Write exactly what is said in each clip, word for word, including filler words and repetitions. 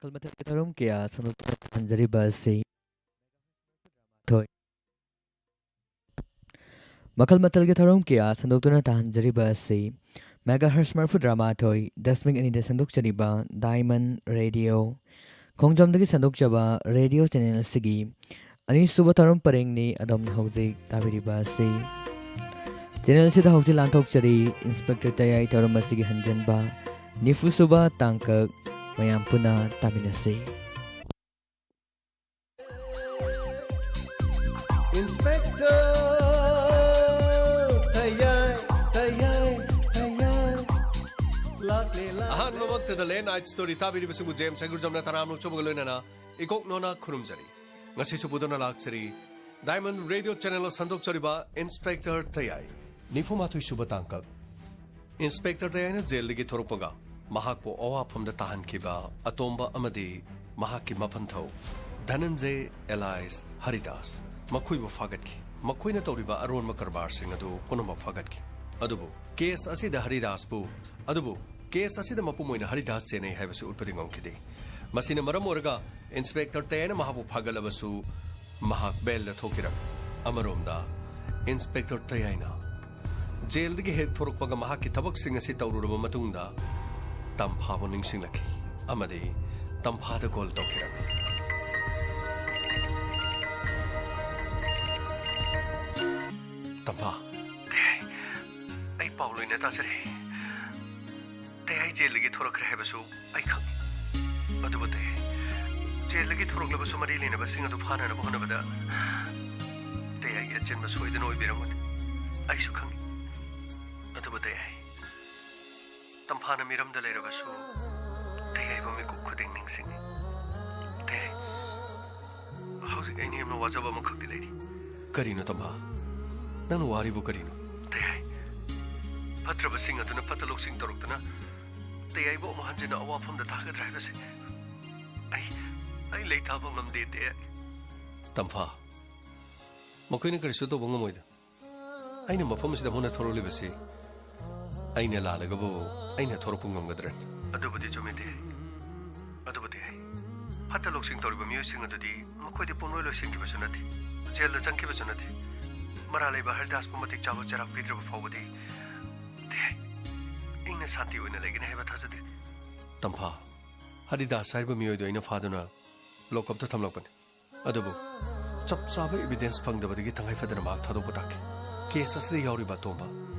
ꯃꯈꯜ ꯃꯊꯦꯜꯒꯤ ꯊꯧꯔꯝ ꯀꯌꯥ ꯁꯟꯗꯣꯛꯇꯨꯅ ꯇꯥꯍꯟꯖꯔꯤꯕ ꯑꯁꯤ ꯊꯣꯏ꯫ ꯃꯈꯜ ꯃꯊꯦꯜꯒꯤ ꯊꯧꯔꯝ ꯀꯌꯥ ꯁꯟꯗꯣꯛꯇꯨꯅ ꯇꯥꯍꯟꯖꯔꯤꯕ ꯑꯁꯤ ꯃꯦꯒꯥ ꯍꯔꯁ ꯃꯔꯐꯨꯇꯔꯥꯃꯥꯊꯣꯏ ꯗꯁꯃꯤꯛ ꯑꯅꯤꯗ ꯁꯟꯗꯣꯛꯆꯔꯤꯕ ꯗꯥꯏꯃꯟ ꯔꯦꯗꯤꯑꯣ ꯈꯣꯡꯖꯣꯝꯗꯒꯤ ꯁꯟꯗꯣꯛꯆꯕ ꯔꯦꯗꯤꯑꯣ ꯆꯦꯅꯦꯜ ꯑꯁꯤꯒꯤ ꯑꯅꯤꯁꯨꯕ ꯊꯧꯔꯝ ꯄꯔꯦꯡꯅꯤ ꯑꯗꯣꯝꯅ ꯍꯧꯖꯤꯛ ꯇꯥꯕꯤꯔꯤꯕ ꯑꯁꯤ꯫ ꯆꯦꯅꯦꯜ ꯑꯁꯤꯗ ꯍꯧꯖꯤꯛ ꯂꯥꯟꯊꯣꯛꯆꯔꯤ ꯏꯟꯁꯄꯦꯛꯇꯔ ꯇꯌꯥꯏ ꯊꯧꯔꯝ ꯑꯁꯤꯒꯤ ꯍꯟꯖꯟꯕ ꯅꯤꯐꯨꯁꯨꯕ ꯇꯥꯡꯀꯛ, ꯃꯌꯥꯝ ꯄꯨꯟꯅ ꯇꯥꯃꯤꯟꯅꯁꯤ꯫ Inspector ꯇꯌꯥꯏ, ꯇꯌꯥꯏ, ꯇꯌꯥꯏ꯫ ꯂꯥꯛꯂꯦ, ꯂꯥꯛꯂꯦ꯫ ꯑꯍꯥꯟꯕꯃꯛꯇꯗ ꯂꯦꯟ ꯑꯥꯏꯠ ꯁ꯭ꯇꯣꯔꯤ ꯇꯥꯕꯤꯔꯤꯕꯁꯤꯡꯕꯨ ꯖꯦꯝꯁ ꯍꯩꯒ꯭ꯔꯨꯖꯝꯅ ꯇꯔꯥꯝꯅ ꯑꯣꯛꯆꯕꯒ ꯂꯣꯏꯅꯅ ꯏꯀꯣꯛ ꯅꯣꯅ ꯈꯨꯔꯨꯝꯖꯔꯤ꯫ ꯉꯁꯤꯁꯨ ꯄꯨꯗꯨꯅ ꯂꯥꯛꯆꯔꯤ ꯗꯥꯏꯃꯟ ꯔꯦꯗꯤꯑꯣ ꯆꯦꯅꯦꯜ ꯁꯟꯗꯣꯛꯆꯔꯤꯕ ꯏꯟꯁꯄꯦꯛꯇꯔ ꯇꯌꯥꯏ꯫ ꯅꯤꯐꯨꯃꯥꯊꯣꯏ ꯁꯨꯕ ꯇꯥꯡꯀꯛ꯫ ꯏꯟꯁꯄꯦꯛꯇꯔ ꯇꯌꯥꯏꯅ ꯖꯦꯜꯗꯒꯤ ꯊꯣꯔꯛꯄꯒ ꯃꯍꯥꯛꯄꯨ ꯑꯋꯥꯐꯝꯗ ꯇꯥꯍꯟꯈꯤꯕ ꯑꯇꯣꯝꯕ ꯑꯃꯗꯤ ꯃꯍꯥꯛꯀꯤ ꯃꯄꯟꯊꯧ ꯙꯅꯟꯖꯦ ꯑꯦꯂꯥꯏꯁ ꯍꯔꯤꯗꯥꯁ ꯃꯈꯣꯏꯕꯨ ꯐꯥꯒꯠꯈꯤ꯫ ꯃꯈꯣꯏꯅ ꯇꯧꯔꯤꯕ ꯑꯔꯣꯟꯕ ꯀꯔꯕꯥꯔꯁꯤꯡ ꯑꯗꯨ ꯄꯨꯝꯅꯃꯛ ꯐꯥꯒꯠꯈꯤ꯫ ꯑꯗꯨꯕꯨ ꯀꯦꯁ ꯑꯁꯤꯗ ꯍꯔꯤꯗꯥꯁꯄꯨ, ꯑꯗꯨꯕꯨ ꯀꯦꯁ ꯑꯁꯤꯗ ꯃꯄꯨꯝ ꯑꯣꯏꯅ ꯍꯔꯤꯗꯥꯁ ꯆꯦꯟꯅꯩ ꯍꯥꯏꯕꯁꯤ ꯎꯠꯄꯗꯤ ꯉꯝꯈꯤꯗꯦ꯫ ꯃꯁꯤꯅ ꯃꯔꯝ ꯑꯣꯏꯔꯒ ꯏꯟꯁꯄꯦꯛꯇꯔ ꯇꯌꯥꯏꯅ ꯃꯍꯥꯛꯄꯨ ꯐꯥꯒꯠꯂꯕꯁꯨ ꯃꯍꯥꯛ ꯕꯦꯜꯗ ꯊꯣꯛꯈꯤꯔꯝꯃꯤ꯫ ꯑꯃꯔꯣꯝꯗ ꯏꯟꯁꯄꯦꯛꯇꯔ ꯇꯌꯥꯏꯅ ꯖꯦꯜꯗꯒꯤ ꯍꯦꯛ ꯊꯣꯔꯛꯄꯒ ꯃꯍꯥꯛꯀꯤ ꯊꯕꯛꯁꯤꯡ ꯑꯁꯤ ꯇꯧꯔꯨꯔꯕ ꯃꯇꯨꯡꯗ ꯇꯝꯐꯥꯕꯨ ꯅꯤꯡꯁꯤꯡꯂꯛꯈꯤ ꯑꯃꯗꯤ ꯇꯝꯐꯥꯗ ꯀꯣꯜ ꯇꯧꯈꯤꯔꯝꯃꯤ꯫ ꯇꯝꯐꯥ, ꯇꯌꯥꯏ, ꯑꯩ ꯄꯥꯎ ꯂꯣꯏꯅ ꯇꯥꯖꯔꯦ꯫ ꯇꯌꯥꯏ ꯖꯦꯜꯗꯒꯤ ꯊꯣꯔꯛꯈ꯭ꯔꯦ ꯍꯥꯏꯕꯁꯨ ꯑꯩ ꯈꯪꯏ꯫ ꯑꯗꯨꯕꯨ ꯇꯌꯥꯏ ꯖꯦꯜꯗꯒꯤ ꯊꯣꯔꯛꯂꯕꯁꯨ ꯃꯔꯤ ꯂꯩꯅꯕꯁꯤꯡ ꯑꯗꯨ ꯐꯥꯅꯅꯕ ꯍꯣꯠꯅꯕꯗ ꯇꯌꯥꯏꯒꯤ ꯑꯆꯤꯟꯕ ꯁꯣꯏꯗꯅ ꯑꯣꯏꯕꯤꯔꯝꯒꯅꯤ꯫ ꯑꯩꯁꯨ ꯈꯪꯏ꯫ ꯑꯗꯨꯕꯨ ꯇꯌꯥꯏ, ꯇꯝꯐꯥꯅ ꯃꯤꯔꯝꯗ ꯂꯩꯔꯕꯁꯨ ꯇꯌꯥꯏꯕꯨ ꯃꯤꯀꯨꯞ ꯈꯨꯗꯤꯡ ꯅꯤꯡꯁꯤꯡꯏ꯫ ꯇꯌꯥꯏ, ꯍꯧꯖꯤꯛ ꯑꯩꯅ ꯌꯥꯝꯅ ꯋꯥꯖꯕ ꯑꯃꯈꯛꯇꯤ ꯂꯩꯔꯤ꯫ ꯀꯔꯤꯅꯣ ꯇꯝꯐꯥ? ꯅꯪꯅ ꯋꯥꯔꯤꯕꯨ ꯀꯔꯤꯅꯣ? ꯇꯌꯥꯏ, ꯐꯠꯇ꯭ꯔꯕꯁꯤꯡ ꯑꯗꯨꯅ ꯐꯠꯇ ꯂꯧꯁꯤꯡ ꯇꯧꯔꯛꯇꯨꯅ ꯇꯌꯥꯏꯕꯨ ꯑꯃꯨꯛ ꯍꯟꯖꯤꯟꯅ ꯑꯋꯥꯐꯝꯗ ꯇꯥꯒꯗ꯭ꯔꯥ ꯍꯥꯏꯕꯁꯦ ꯑꯩ, ꯑꯩ ꯂꯩꯇꯥꯕ ꯉꯝꯗꯦ ꯇꯌꯥꯏ꯫ ꯇꯝꯐꯥ, ꯃꯈꯣꯏꯅ ꯀꯔꯤꯁꯨ ꯇꯧꯕ ꯉꯝꯃꯣꯏꯗ꯫ ꯑꯩꯅ ꯃꯐꯝ ꯑꯁꯤꯗ ꯍꯨꯟꯅ ꯊꯣꯔꯛꯂꯤꯕꯁꯤ ꯑꯩꯅ ꯂꯥꯜꯂꯒꯕꯨ ꯑꯩꯅ ꯊꯣꯔꯛꯄ ꯉꯝꯒꯗ꯭ꯔꯅꯤ? ꯑꯗꯨꯕꯨꯗꯤ ꯆꯨꯝꯃꯤ ꯇꯌꯥꯏ꯫ ꯑꯗꯨꯕꯨ ꯇꯌꯥꯏ, ꯐꯠꯇ ꯂꯧꯁꯤꯡ ꯇꯧꯔꯤꯕ ꯃꯤꯑꯣꯏꯁꯤꯡ ꯑꯗꯨꯗꯤ ꯃꯈꯣꯏꯗꯤ ꯄꯨꯡꯂꯣꯏ ꯂꯣꯏꯁꯤꯟꯈꯤꯕꯁꯨ ꯅꯠꯇꯦ, ꯖꯦꯜꯗ ꯆꯪꯈꯤꯕꯁꯨ ꯅꯠꯇꯦ꯫ ꯃꯔꯥꯜ ꯂꯩꯕ ꯍꯔꯤꯗꯥꯁꯄꯨ ꯃꯇꯤꯛ ꯆꯥꯕ ꯆꯩꯔꯥꯛ ꯄꯤꯗ꯭ꯔꯕ ꯐꯥꯎꯕꯗꯤ, ꯇꯦ, ꯏꯪꯅ ꯁꯥꯟꯇꯤ ꯑꯣꯏꯅ ꯂꯩꯒꯅꯤ ꯍꯥꯏꯕ ꯊꯥꯖꯗꯦ꯫ ꯇꯝꯐꯥ, ꯍꯔꯤꯗꯥꯁ ꯍꯥꯏꯔꯤꯕ ꯃꯤꯑꯣꯏꯗꯣ ꯑꯩꯅ ꯐꯥꯗꯨꯅ ꯂꯣꯀꯞꯇ ꯊꯝꯂꯛꯄꯅꯤ꯫ ꯑꯗꯨꯕꯨ ꯆꯞ ꯆꯥꯕ evidence ꯐꯪꯗꯕꯗꯒꯤ ꯇꯉꯥꯏ ꯐꯗꯅ ꯃꯍꯥꯛ ꯊꯥꯗꯣꯛꯄ ꯇꯥꯈꯤ꯫ ꯀꯦꯁ ꯑꯁꯤꯗ ꯌꯥꯎꯔꯤꯕ ꯑꯇꯣꯝꯕ,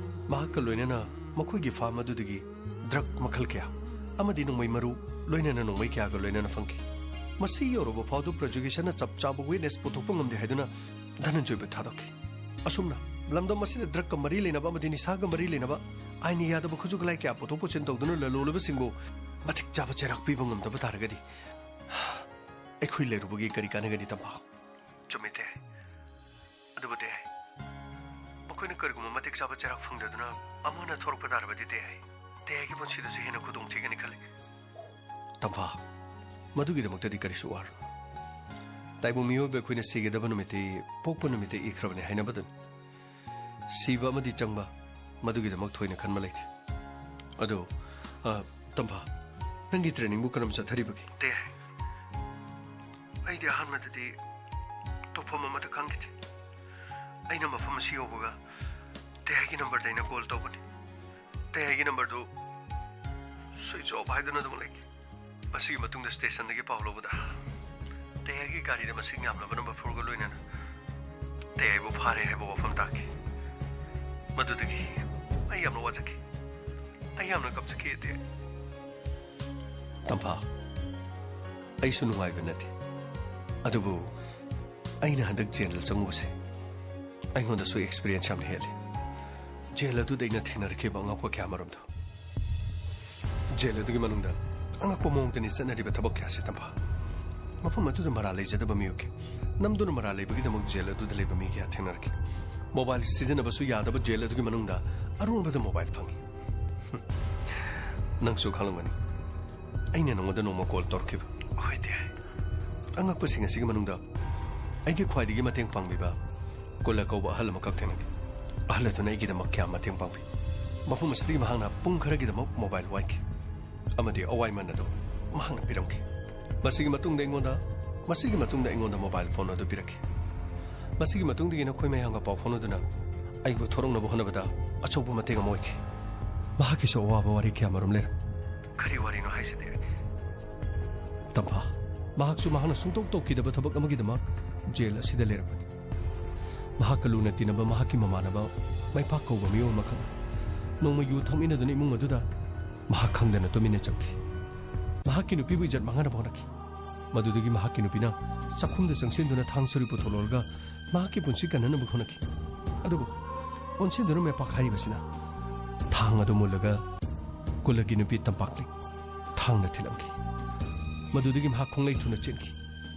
ꯃꯍꯥꯛꯀ ꯂꯣꯏꯅꯅ ꯃꯈꯣꯏꯒꯤ ꯐꯥꯔꯝ ꯑꯗꯨꯗꯒꯤ ꯗ꯭ꯔꯒ ꯃꯈꯜ ꯀꯌꯥ ꯑꯃꯗꯤ ꯅꯣꯡꯃꯩ ꯃꯔꯨ, ꯂꯣꯏꯅꯅ ꯅꯣꯡꯃꯩ ꯀꯌꯥꯒ ꯂꯣꯏꯅꯅ ꯐꯪꯈꯤ꯫ ꯃꯁꯤ ꯌꯧꯔꯕ ꯐꯥꯎꯗꯨ ꯄ꯭ꯔꯣꯁꯤꯀ꯭ꯌꯨꯁꯟꯅ ꯆꯞ ꯆꯥꯕ ꯋꯤꯠꯅꯦꯁ ꯄꯨꯊꯣꯛꯄ ꯉꯝꯗꯦ ꯍꯥꯏꯗꯨꯅ ꯙꯅꯟꯖꯣꯏꯕꯨ ꯊꯥꯗꯣꯛꯈꯤ꯫ ꯑꯁꯨꯝꯅ ꯂꯝꯗꯝ ꯑꯁꯤꯗ ꯗ꯭ꯔꯒꯀ ꯃꯔꯤ ꯂꯩꯅꯕ ꯑꯃꯗꯤ ꯅꯤꯁꯥꯒ ꯃꯔꯤ ꯂꯩꯅꯕ ꯑꯥꯏꯟꯅ ꯌꯥꯗꯕ ꯈꯨꯠꯁꯨ ꯈꯨꯠꯂꯥꯏ ꯀꯌꯥ ꯄꯨꯊꯣꯛ ꯄꯨꯁꯤꯟ ꯇꯧꯗꯨꯅ ꯂꯂꯣꯟꯂꯕꯁꯤꯡꯕꯨ ꯃꯇꯤꯛ ꯆꯥꯕ ꯆꯩꯔꯥꯛ ꯄꯤꯕ ꯉꯝꯗꯕ ꯇꯥꯔꯒꯗꯤ ꯑꯩꯈꯣꯏ ꯂꯩꯔꯨꯕꯒꯤ ꯀꯔꯤ ꯀꯥꯟꯅꯒꯅꯤ, ꯇꯝꯐꯥ? ꯆꯨꯝꯃꯤ, ꯇꯦ꯫ ꯑꯗꯨꯕꯨ, ꯇꯦ, ꯃꯈꯣꯏꯅ ꯀꯔꯤꯒꯨꯝꯕ ꯃꯇꯤꯛ ꯆꯥꯕ ꯆꯩꯔꯥꯛ ꯐꯪꯗꯗꯨꯅ ꯑꯃꯨꯛ ꯍꯟꯅ ꯊꯣꯔꯛꯄ ꯇꯥꯔꯕꯗꯤ, ꯇꯦ, ꯇꯦꯒꯤ ꯄꯨꯟꯁꯤꯗꯁꯨ ꯍꯦꯟꯅ ꯈꯨꯗꯣꯡ ꯊꯤꯒꯅꯤ ꯈꯜꯂꯤ꯫ ꯇꯝꯐꯥ, ꯃꯗꯨꯒꯤꯗꯃꯛꯇꯗꯤ ꯀꯔꯤꯁꯨ ꯋꯥꯔꯨꯅꯨ꯫ ꯇꯥꯏꯕꯪ ꯃꯤꯑꯣꯏꯕ ꯑꯩꯈꯣꯏꯅ ꯁꯤꯒꯗꯕ ꯅꯨꯃꯤꯠꯇꯤ ꯄꯣꯛꯄ ꯅꯨꯃꯤꯠꯇ ꯏꯈ꯭ꯔꯕꯅꯤ ꯍꯥꯏꯅꯕꯗꯨꯅꯤ꯫ ꯁꯤꯕ ꯑꯃꯗꯤ ꯆꯪꯕ, ꯃꯗꯨꯒꯤꯗꯃꯛ ꯊꯣꯏꯅ ꯈꯟꯕ ꯂꯩꯇꯦ꯫ ꯑꯗꯣ, ꯑ, ꯇꯝꯐꯥ, ꯅꯪꯒꯤ ꯇ꯭ꯔꯦꯅꯤꯡꯕꯨ ꯀꯔꯝ ꯆꯠꯊꯔꯤꯕꯒꯦ? ꯇꯦ, ꯑꯩꯗꯤ ꯑꯍꯥꯟꯕꯗꯗꯤ ꯇꯧꯐꯝ ꯑꯃꯠꯇ ꯈꯪꯈꯤꯗꯦ꯫ ꯑꯩꯅ ꯃꯐꯝ ꯑꯁꯤ ꯌꯧꯕꯒ ꯇꯦ ꯑꯩꯒꯤ ꯅꯝꯕꯔꯗ ꯑꯩꯅ ꯀꯣꯜ ꯇꯧꯕꯅꯤ꯫ ꯇꯦ ꯑꯩꯒꯤ ꯅꯝꯕꯔꯗꯨ ꯁ꯭ꯋꯤꯆ ꯑꯣꯐ ꯍꯥꯏꯗꯨꯅ ꯑꯗꯨꯝ ꯂꯩꯈꯤ꯫ ꯃꯁꯤꯒꯤ ꯃꯇꯨꯡꯗ ꯁ꯭ꯇꯦꯁꯟꯗꯒꯤ ꯄꯥꯎ ꯂꯧꯕꯗ ꯇꯦ ꯑꯩꯒꯤ ꯒꯥꯔꯤꯗ ꯃꯁꯤꯡ ꯌꯥꯝꯂꯕ ꯅꯝꯕꯔ ꯐꯣꯔꯒ ꯂꯣꯏꯅꯅ ꯇꯦ ꯑꯩꯕꯨ ꯐꯥꯔꯦ ꯍꯥꯏꯕ ꯋꯥꯐꯝ ꯇꯥꯈꯤ꯫ ꯃꯗꯨꯗꯒꯤ ꯑꯩ ꯌꯥꯝꯅ ꯋꯥꯖꯈꯤ꯫ ꯑꯩ ꯌꯥꯝꯅ ꯀꯞꯆꯈꯤ, ꯇꯦ꯫ ꯇꯝꯐꯥ, ꯑꯩꯁꯨ ꯅꯨꯡꯉꯥꯏꯕ ꯅꯠꯇꯦ, ꯑꯗꯨꯕꯨ ꯑꯩꯅ ꯍꯟꯗꯛ ꯖꯦꯜꯗ ꯆꯪꯉꯨꯕꯁꯦ ꯑꯩꯉꯣꯟꯗꯁꯨ ꯑꯦꯛꯁꯄꯤꯔꯤꯌꯦꯟꯁ ꯌꯥꯝꯅ ꯍꯦꯜꯂꯤ꯫ ꯖꯦꯜ ꯑꯗꯨꯗ ꯑꯩꯅ ꯊꯦꯡꯅꯔꯛꯈꯤꯕ ꯑꯉꯛꯄ ꯀꯌꯥ ꯑꯃꯔꯣꯝꯗꯣ꯫ ꯖꯦꯜ ꯑꯗꯨꯒꯤ ꯃꯅꯨꯡꯗ ꯑꯉꯛꯄ ꯃꯑꯣꯡꯗꯅꯤ ꯆꯠꯅꯔꯤꯕ ꯊꯕꯛ ꯀꯌꯥꯁꯦ, ꯇꯝꯐꯥ꯫ ꯃꯐꯝ ꯑꯗꯨꯗ ꯃꯔꯥꯜ ꯂꯩꯖꯗꯕ ꯃꯤꯑꯣꯏ ꯀꯌꯥ, ꯅꯝꯗꯨꯅ ꯃꯔꯥꯜ ꯂꯩꯕꯒꯤꯗꯃꯛ ꯖꯦꯜ ꯑꯗꯨꯗ ꯂꯩꯕ ꯃꯤ ꯀꯌꯥ ꯊꯦꯡꯅꯔꯛꯈꯤ꯫ ꯃꯣꯕꯥꯏꯜ ꯁꯤꯖꯤꯟꯅꯕꯁꯨ ꯌꯥꯗꯕ ꯖꯦꯜ ꯑꯗꯨꯒꯤ ꯃꯅꯨꯡꯗ ꯑꯔꯣꯟꯕꯗ ꯃꯣꯕꯥꯏꯜ ꯐꯪꯉꯤ꯫ ꯅꯪꯁꯨ ꯈꯪꯂꯝꯒꯅꯤ, ꯑꯩꯅ ꯅꯉꯣꯟꯗ ꯅꯣꯡꯃ ꯀꯣꯜ ꯇꯧꯔꯛꯈꯤꯕ꯫ ꯍꯣꯏ, ꯇꯦ꯫ ꯑꯉꯛꯄꯁꯤꯡ ꯑꯁꯤꯒꯤ ꯃꯅꯨꯡꯗ ꯑꯩꯒꯤ ꯈ꯭ꯋꯥꯏꯗꯒꯤ ꯃꯇꯦꯡ ꯄꯥꯡꯕꯤꯕ ꯀꯨꯂꯥ ꯀꯧꯕ ꯑꯍꯜ ꯑꯃꯈꯛ ꯊꯦꯡꯅꯈꯤ꯫ ꯑꯍꯜ ꯑꯗꯨꯅ ꯑꯩꯒꯤꯗꯃꯛ ꯀꯌꯥꯝ ꯃꯇꯦꯡ ꯄꯥꯡꯕꯤ꯫ ꯃꯐꯝ ꯑꯁꯤꯗꯒꯤ ꯃꯍꯥꯛꯅ ꯄꯨꯡ ꯈꯔꯒꯤꯗꯃꯛ ꯃꯣꯕꯥꯏꯜ ꯋꯥꯏꯈꯤ ꯑꯃꯗꯤ ꯑꯋꯥꯏꯃꯟ ꯑꯗꯨ ꯃꯍꯥꯛꯅ ꯄꯤꯔꯝꯈꯤ꯫ ꯃꯁꯤꯒꯤ ꯃꯇꯨꯡꯗ ꯑꯩꯉꯣꯟꯗ ꯃꯁꯤꯒꯤ ꯃꯇꯨꯡꯗ ꯑꯩꯉꯣꯟꯗ ꯃꯣꯕꯥꯏꯜ ꯐꯣꯟ ꯑꯗꯨ ꯄꯤꯔꯛꯈꯤ꯫ ꯃꯁꯤꯒꯤ ꯃꯇꯨꯡꯗꯒꯤ ꯅꯈꯣꯏ ꯃꯌꯥꯝꯒ ꯄꯥꯎ ꯐꯥꯎꯅꯗꯨꯅ ꯑꯩꯕꯨ ꯊꯣꯔꯛꯅꯕ ꯍꯣꯠꯅꯕꯗ ꯑꯆꯧꯕ ꯃꯇꯦꯡ ꯑꯃ ꯑꯣꯏꯈꯤ꯫ ꯃꯍꯥꯛꯀꯤꯁꯨ ꯑꯋꯥꯕ ꯋꯥꯔꯤ ꯀꯌꯥ ꯃꯔꯨꯝ ꯂꯩꯔꯝ꯫ ꯀꯔꯤ ꯋꯥꯔꯤꯅꯣ ꯍꯥꯏꯁꯤꯗꯤ? ꯇꯝꯐꯥ, ꯃꯍꯥꯛꯁꯨ ꯃꯍꯥꯛꯅ ꯁꯨꯡꯇꯧ ꯇꯧꯈꯤꯗꯕ ꯊꯕꯛ ꯑꯃꯒꯤꯗꯃꯛ ꯖꯦꯜ ꯑꯁꯤꯗ ꯂꯩꯔꯛꯄꯅꯤ꯫ ꯃꯍꯥꯛꯀ ꯂꯨꯅ ꯇꯤꯟꯅꯕ ꯃꯍꯥꯛꯀꯤ ꯃꯃꯥꯟꯅꯕ ꯃꯥꯏꯄꯥꯛ ꯀꯧꯕ ꯃꯤꯑꯣꯏ ꯑꯃꯈꯛꯅ ꯅꯣꯡꯃ ꯌꯨ ꯊꯛꯃꯤꯟꯅꯗꯨꯅ ꯏꯃꯨꯡ ꯑꯗꯨꯗ ꯃꯍꯥꯛ ꯈꯪꯗꯅ ꯇꯨꯃꯤꯟꯅ ꯆꯪꯈꯤ꯫ ꯃꯍꯥꯛꯀꯤ ꯅꯨꯄꯤꯕꯨ ꯏꯖꯠ ꯃꯥꯡꯍꯟꯅꯕ ꯍꯣꯠꯅꯈꯤ꯫ ꯃꯗꯨꯗꯒꯤ ꯃꯍꯥꯛꯀꯤ ꯅꯨꯄꯤꯅ ꯆꯥꯛꯈꯨꯝꯗ ꯆꯪꯁꯤꯟꯗꯨꯅ ꯊꯥꯡ ꯁꯣꯔꯤ ꯄꯨꯊꯣꯛꯂꯨꯔꯒ ꯃꯍꯥꯛꯀꯤ ꯄꯨꯟꯁꯤ ꯀꯟꯅꯅꯕ ꯍꯣꯠꯅꯈꯤ꯫ ꯑꯗꯨꯕꯨ ꯑꯣꯟꯁꯤꯟꯗꯨꯅ ꯃꯥꯏꯄꯥꯛ ꯍꯥꯏꯔꯤꯕꯁꯤꯅ ꯊꯥꯡ ꯑꯗꯨ ꯃꯨꯜꯂꯒ ꯀꯨꯂꯒꯤ ꯅꯨꯄꯤ ꯇꯝꯄꯥꯛꯂꯤꯛ ꯊꯥꯡꯅ ꯊꯤꯜꯂꯝꯈꯤ꯫ ꯃꯗꯨꯗꯒꯤ ꯃꯍꯥꯛ ꯈꯣꯡꯂꯩ ꯊꯨꯅ ꯆꯦꯟꯈꯤ꯫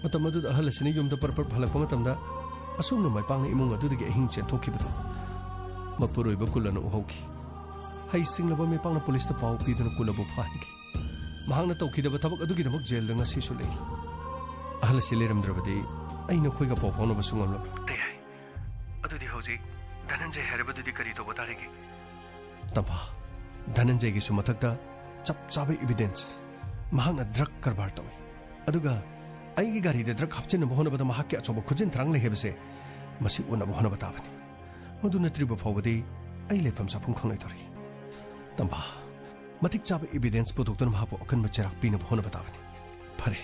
ꯃꯇꯝ ꯑꯗꯨꯗ ꯑꯍꯜ ꯑꯁꯤꯅ ꯌꯨꯝꯗ ꯄꯔꯞ ꯄꯔꯞ ꯍꯜꯂꯛꯄ ꯃꯇꯝꯗ ꯑꯁꯨꯝꯅ ꯃꯥꯏꯄꯥꯛꯅ ꯏꯃꯨꯡ ꯑꯗꯨꯗꯒꯤ ꯑꯍꯤꯡ ꯆꯦꯟꯊꯣꯛꯈꯤꯕꯗꯨ ꯃꯄꯨꯔꯣꯏꯕ ꯀꯨꯂꯅ ꯎꯍꯧꯈꯤ꯫ ꯍꯩꯁꯤꯡꯂꯕ ꯃꯥꯏꯄꯥꯛꯅ ꯄꯨꯂꯤꯁꯇ ꯄꯥꯎ ꯄꯤꯗꯨꯅ ꯀꯨꯂꯕꯨ ꯐꯥꯍꯟꯈꯤ꯫ ꯃꯍꯥꯛꯅ ꯇꯧꯈꯤꯗꯕ ꯊꯕꯛ ꯑꯗꯨꯒꯤꯗꯃꯛ ꯖꯦꯜꯗ ꯉꯁꯤꯁꯨ ꯂꯩꯔꯤ꯫ ꯑꯍꯜ ꯑꯁꯤ ꯂꯩꯔꯝꯗ꯭ꯔꯕꯗꯤ ꯑꯩ ꯅꯈꯣꯏꯒ ꯄꯥꯎ ꯐꯥꯎꯅꯕꯁꯨ ꯉꯝꯂꯝꯂꯣꯏ꯫ ꯑꯗꯨꯗꯤ ꯍꯧꯖꯤꯛ ꯙꯅꯟꯖꯌ ꯍꯥꯏꯔꯕꯗꯨꯗꯤ ꯀꯔꯤ ꯇꯧꯕ ꯇꯥꯔꯤꯒꯦ? ꯇꯝꯐꯥ, ꯙꯅꯟꯖꯌꯒꯤꯁꯨ ꯃꯊꯛꯇ ꯆꯞ ꯆꯥꯕ ꯏꯕꯤꯗꯦꯟꯁ꯫ ꯃꯍꯥꯛꯅ ꯗ꯭ꯔꯒ ꯀꯔꯕꯥꯔ ꯇꯧꯏ꯫ ꯑꯗꯨꯒ ꯑꯩꯒꯤ ꯒꯥꯔꯤꯗ ꯗ꯭ꯔꯒ ꯍꯥꯞꯆꯤꯟꯅꯕ ꯍꯣꯠꯅꯕꯗ ꯃꯍꯥꯛꯀꯤ ꯑꯆꯧꯕ ꯈꯨꯖꯤꯟ ꯊꯔꯥꯡ ꯂꯩ ꯍꯥꯏꯕꯁꯦ ꯃꯁꯤ ꯎꯅꯕ ꯍꯣꯠꯅꯕ ꯇꯥꯕꯅꯤ꯫ ꯃꯗꯨ ꯅꯠꯇ꯭ꯔꯤꯕ ꯐꯥꯎꯕꯗꯤ ꯑꯩ ꯂꯩꯐꯝ ꯆꯥꯐꯝ ꯈꯪꯂꯣꯏꯗꯧꯔꯤ꯫ ꯇꯝꯐꯥ, ꯃꯇꯤꯛ ꯆꯥꯕ ꯏꯕꯤꯗꯦꯟꯁ ꯄꯨꯊꯣꯛꯇꯨꯅ ꯃꯍꯥꯛꯄꯨ ꯑꯀꯟꯕ ꯆꯩꯔꯥꯛ ꯄꯤꯅꯕ ꯍꯣꯠꯅꯕ ꯇꯥꯕꯅꯤ꯫ ꯐꯔꯦ,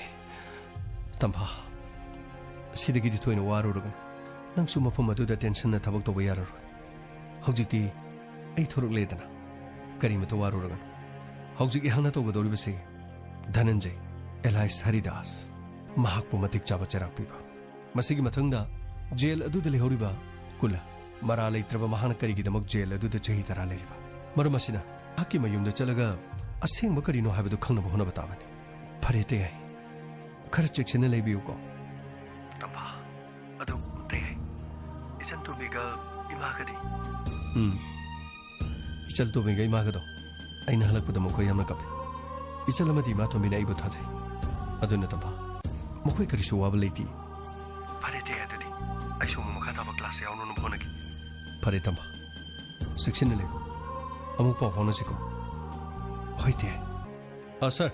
ꯇꯝꯐꯥ, ꯁꯤꯗꯒꯤꯗꯤ ꯊꯣꯏꯅ ꯋꯥꯔꯨꯔꯒꯅꯨ꯫ ꯅꯪꯁꯨ ꯃꯐꯝ ꯑꯗꯨꯗ ꯇꯦꯟꯁꯟꯅ ꯊꯕꯛ ꯇꯧꯕ ꯌꯥꯔꯔꯣꯏ꯫ ꯍꯧꯖꯤꯛꯇꯤ ꯑꯩ ꯊꯣꯔꯛꯂꯦꯗꯅ꯫ ꯀꯔꯤꯃꯇ ꯋꯥꯔꯨꯔꯒꯅꯨ꯫ ꯍꯧꯖꯤꯛ ꯑꯩꯍꯥꯛꯅ ꯇꯧꯒꯗꯧꯔꯤꯕꯁꯤ ꯙꯅꯟꯖꯌ, ꯑꯦꯂꯥꯏꯁ ꯍꯔꯤꯗꯥꯁ, ꯃꯍꯥꯛꯄꯨ ꯃꯇꯤꯛ ꯆꯥꯕ ꯆꯩꯔꯥꯛ ꯄꯤꯕ꯫ ꯃꯁꯤꯒꯤ ꯃꯊꯪꯗ ꯖꯦꯜ ꯑꯗꯨꯗ ꯂꯩꯍꯧꯔꯤꯕ ꯀꯨꯂ, ꯃꯔꯥ ꯂꯩꯇ꯭ꯔꯕ ꯃꯍꯥꯛꯅ ꯀꯔꯤꯒꯤꯗꯃꯛ ꯖꯦꯜ ꯑꯗꯨꯗ ꯆꯍꯤ ꯇꯔꯥ ꯂꯩꯔꯤꯕ? ꯃꯔꯝ ꯑꯁꯤꯅ ꯃꯍꯥꯛꯀꯤ ꯃꯌꯨꯝꯗ ꯆꯠꯂꯒ ꯑꯁꯦꯡꯕ ꯀꯔꯤꯅꯣ ꯍꯥꯏꯕꯗꯨ ꯈꯪꯅꯕ ꯍꯣꯠꯅꯕ ꯇꯥꯕꯅꯤ꯫ ꯐꯔꯦ, ꯇꯌꯥꯏ꯫ ꯈꯔ ꯆꯦꯛꯁꯤꯟꯅ ꯂꯩꯕꯤꯌꯨꯀꯣ꯫ ꯇꯝꯐꯥ, ꯑꯗꯨ ꯇꯌꯥꯏ꯫ ꯏꯆꯟ ꯇꯣꯝꯕꯤꯒ ꯏꯃꯥꯒꯗꯤ? ꯎꯝ꯫ ꯏꯆꯜ ꯇꯣꯝꯕꯤꯒ ꯏꯃꯥꯒꯗꯣ ꯑꯩꯅ ꯍꯜꯂꯛꯄꯗ ꯃꯈꯣꯏ ꯌꯥꯝꯅ ꯀꯞꯄꯤ꯫ ꯏꯆꯜ ꯑꯃꯗꯤ ꯏꯃꯥ ꯇꯣꯝꯕꯤꯅ ꯑꯩꯕꯨ ꯊꯥꯖꯩ꯫ ꯑꯗꯨꯅ ꯇꯝꯐꯥ, ꯃꯈꯣꯏ ꯀꯔꯤꯁꯨ ꯋꯥꯕ ꯂꯩꯇꯦ꯫ ꯐꯔꯦ, ꯇꯌꯥꯏ, ꯑꯗꯨꯗꯤ ꯑꯩꯁꯨ ꯑꯃꯨꯛ ꯃꯈꯥ ꯇꯥꯕ ꯀ꯭ꯂꯥꯁ ꯌꯥꯎꯅꯅꯕ ꯍꯣꯠꯅꯒꯦ꯫ ꯐꯔꯦ, ꯇꯝꯐꯥ꯫ ꯆꯦꯛꯁꯤꯟꯅ ꯂꯩꯌꯨ꯫ ꯑꯃꯨꯛ ꯄꯥꯎ ꯐꯥꯎꯅꯁꯤꯀꯣ꯫ ꯍꯣꯏ, ꯇꯌꯥꯏ꯫ ꯑ, ꯁꯥꯔ,